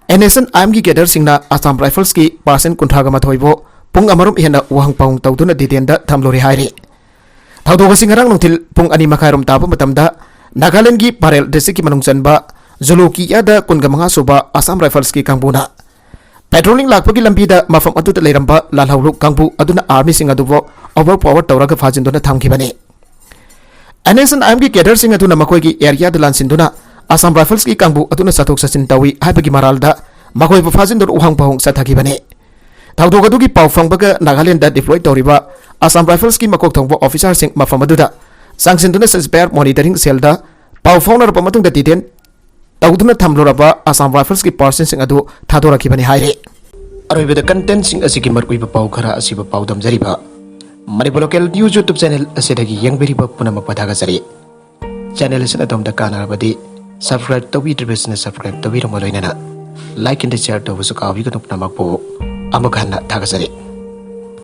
ꯑꯦꯟ ꯑꯦꯁ ꯑꯦꯟ ꯑꯥꯏ ꯑꯦꯝꯒꯤ ꯀꯦꯗꯔꯁꯤꯡꯅ ꯑꯁꯥꯝ ꯔꯥꯏꯐꯜꯁꯀꯤ ꯄꯥꯔꯁꯦꯟ ꯀꯨꯟꯊ꯭ꯔꯥꯒ ꯃꯥꯊꯣꯏꯕꯨ ꯄꯨꯡ ꯑꯃꯔꯣꯝ ꯍꯦꯟꯅ ꯋꯥꯍꯪ ꯄꯥꯎꯍꯪ ꯇꯧꯗꯨꯅ ꯗꯤꯇꯦꯟꯗ ꯊꯝꯂꯨꯔꯦ ꯍꯥꯏꯔꯤ꯫ ꯊꯧꯗꯣꯛ ꯑꯁꯤ ꯉꯔꯥꯡ ꯅꯨꯡꯊꯤꯜ ꯄꯨꯡ ꯑꯅꯤ ꯃꯈꯥꯏꯔꯣꯝ ꯇꯥꯕ ꯃꯇꯝꯗ ꯅꯥꯒꯥꯂꯦꯟꯗꯒꯤ ꯄꯥꯔꯦꯜ ꯗꯤꯁꯇ꯭ꯔꯤꯛꯀꯤ ꯃꯅꯨꯡ ꯆꯟꯕ ꯖꯨꯂꯨꯀꯤꯌꯥꯗ ꯀꯨꯟꯒ ꯃꯉꯥ ꯁꯨꯕ ꯑꯁꯥꯝ ꯔꯥꯏꯐꯜꯁꯀꯤ ꯀꯥꯡꯕꯨꯅ ꯄꯦꯇ꯭ꯔꯣꯂꯤꯡ ꯂꯥꯛꯄꯒꯤ ꯂꯝꯕꯤꯗ ꯃꯐꯝ ꯑꯗꯨꯗ ꯂꯩꯔꯝꯕ ꯂꯥꯜꯍꯧꯂꯨꯞ ꯀꯥꯡꯕꯨ ꯑꯗꯨꯅ ꯑꯥꯔꯃꯤꯁꯤꯡ ꯑꯗꯨꯕꯨ ꯑꯣꯚꯔ ꯄꯥꯋꯔ ꯇꯧꯔꯒ ꯐꯥꯖꯤꯟꯗꯨꯅ ꯊꯝꯈꯤꯕꯅꯤ꯫ ꯑꯦꯟ ꯑꯦꯁ ꯑꯦꯟ ꯑꯥꯏ ꯑꯦꯝꯒꯤ ꯀꯦꯗꯔꯁꯤꯡ ꯑꯗꯨꯅ ꯃꯈꯣꯏꯒꯤ ꯑꯦꯔꯤꯌꯥꯗ ꯂꯥꯟꯁꯤꯟꯗꯨꯅ ꯑꯁꯥꯝ ꯔꯥꯏꯐꯜꯁꯀꯤ ꯀꯥꯡꯕꯨ ꯑꯗꯨꯅ ꯆꯠꯊꯣꯛ ꯆꯠꯁꯤꯟ ꯇꯧꯏ ꯍꯥꯏꯕꯒꯤ ꯃꯔꯥꯜꯗ ꯃꯈꯣꯏꯕꯨ ꯐꯥꯖꯤꯟꯗꯨꯅ ꯎꯍꯪ ꯄꯥꯎꯍꯪ ꯆꯠꯊꯈꯤꯕꯅꯤ꯫ ꯊꯧꯗꯣꯛ ꯑꯗꯨꯒꯤ ꯄꯥꯎ ꯐꯪꯕꯒ ꯅꯥꯒꯥꯂꯦꯟꯗ ꯗꯤꯄ꯭ꯂꯣꯏ ꯇꯧꯔꯤꯕ ꯑꯁꯥꯝ ꯔꯥꯏꯐꯜꯁꯀꯤ ꯃꯀꯣꯛ ꯊꯣꯡꯕ ꯑꯣꯐꯤꯁꯥꯔꯁꯤꯡ ꯃꯐꯝ ꯑꯗꯨꯗ ꯆꯪꯁꯤꯟꯗꯨꯅ ꯁꯤꯖ ꯄꯤ ꯑꯥꯔ ꯃꯣꯅꯤꯇꯔꯤꯡ ꯁꯦꯜꯗ ꯄꯥꯎ ꯐꯥꯎꯅꯔꯕ ꯃꯇꯨꯡꯗ ꯗꯤꯇꯦꯟ ꯇꯧꯗꯨꯅ ꯊꯝꯂꯨꯔꯕ ꯑꯁꯥꯝ ꯔꯥꯏꯐꯜꯁꯀꯤ ꯄꯥꯔꯁꯟꯁꯤꯡ ꯑꯗꯨ ꯊꯥꯗꯣꯔꯛꯈꯤꯕꯅꯤ ꯍꯥꯏꯔꯤ꯫ ꯑꯔꯣꯏꯕꯗ ꯀꯟꯇꯦꯟꯁꯤꯡ ꯑꯁꯤꯒꯤ ꯃꯔꯨꯑꯣꯏꯕ ꯄꯥꯎ ꯈꯔ ꯑꯁꯤꯕꯨ ꯄꯥꯎꯗꯝꯖꯔꯤꯕ Manipur local news YouTube channel ꯑꯁꯤꯗꯒꯤ ꯌꯦꯡꯕꯤꯔꯤꯕ ꯄꯨꯝꯅꯃꯛꯄꯨ ꯊꯥꯒꯠꯆꯔꯤ꯫ ꯆꯦꯅꯦꯜ ꯑꯁꯤꯅ ꯑꯗꯣꯝꯗ ꯀꯥꯟꯅꯔꯕꯗꯤ ꯁꯕꯁꯀ꯭ꯔꯥꯏꯕ ꯇꯧꯕꯤꯗ꯭ꯔꯤꯕꯁꯤꯅ ꯁꯕꯁꯀ꯭ꯔꯥꯏꯕ ꯇꯧꯕꯤꯔꯝꯕ ꯂꯣꯏꯅꯅ ꯂꯥꯏꯛ ꯑꯦꯟ ꯁꯤꯌꯥꯔ ꯇꯧꯕꯁꯨ ꯀꯥꯎꯕꯤꯒꯅꯨ꯫ ꯄꯨꯝꯅꯃꯛꯄꯨ ꯑꯃꯨꯛ ꯍꯟꯅ ꯊꯥꯒꯠꯆꯔꯤ꯫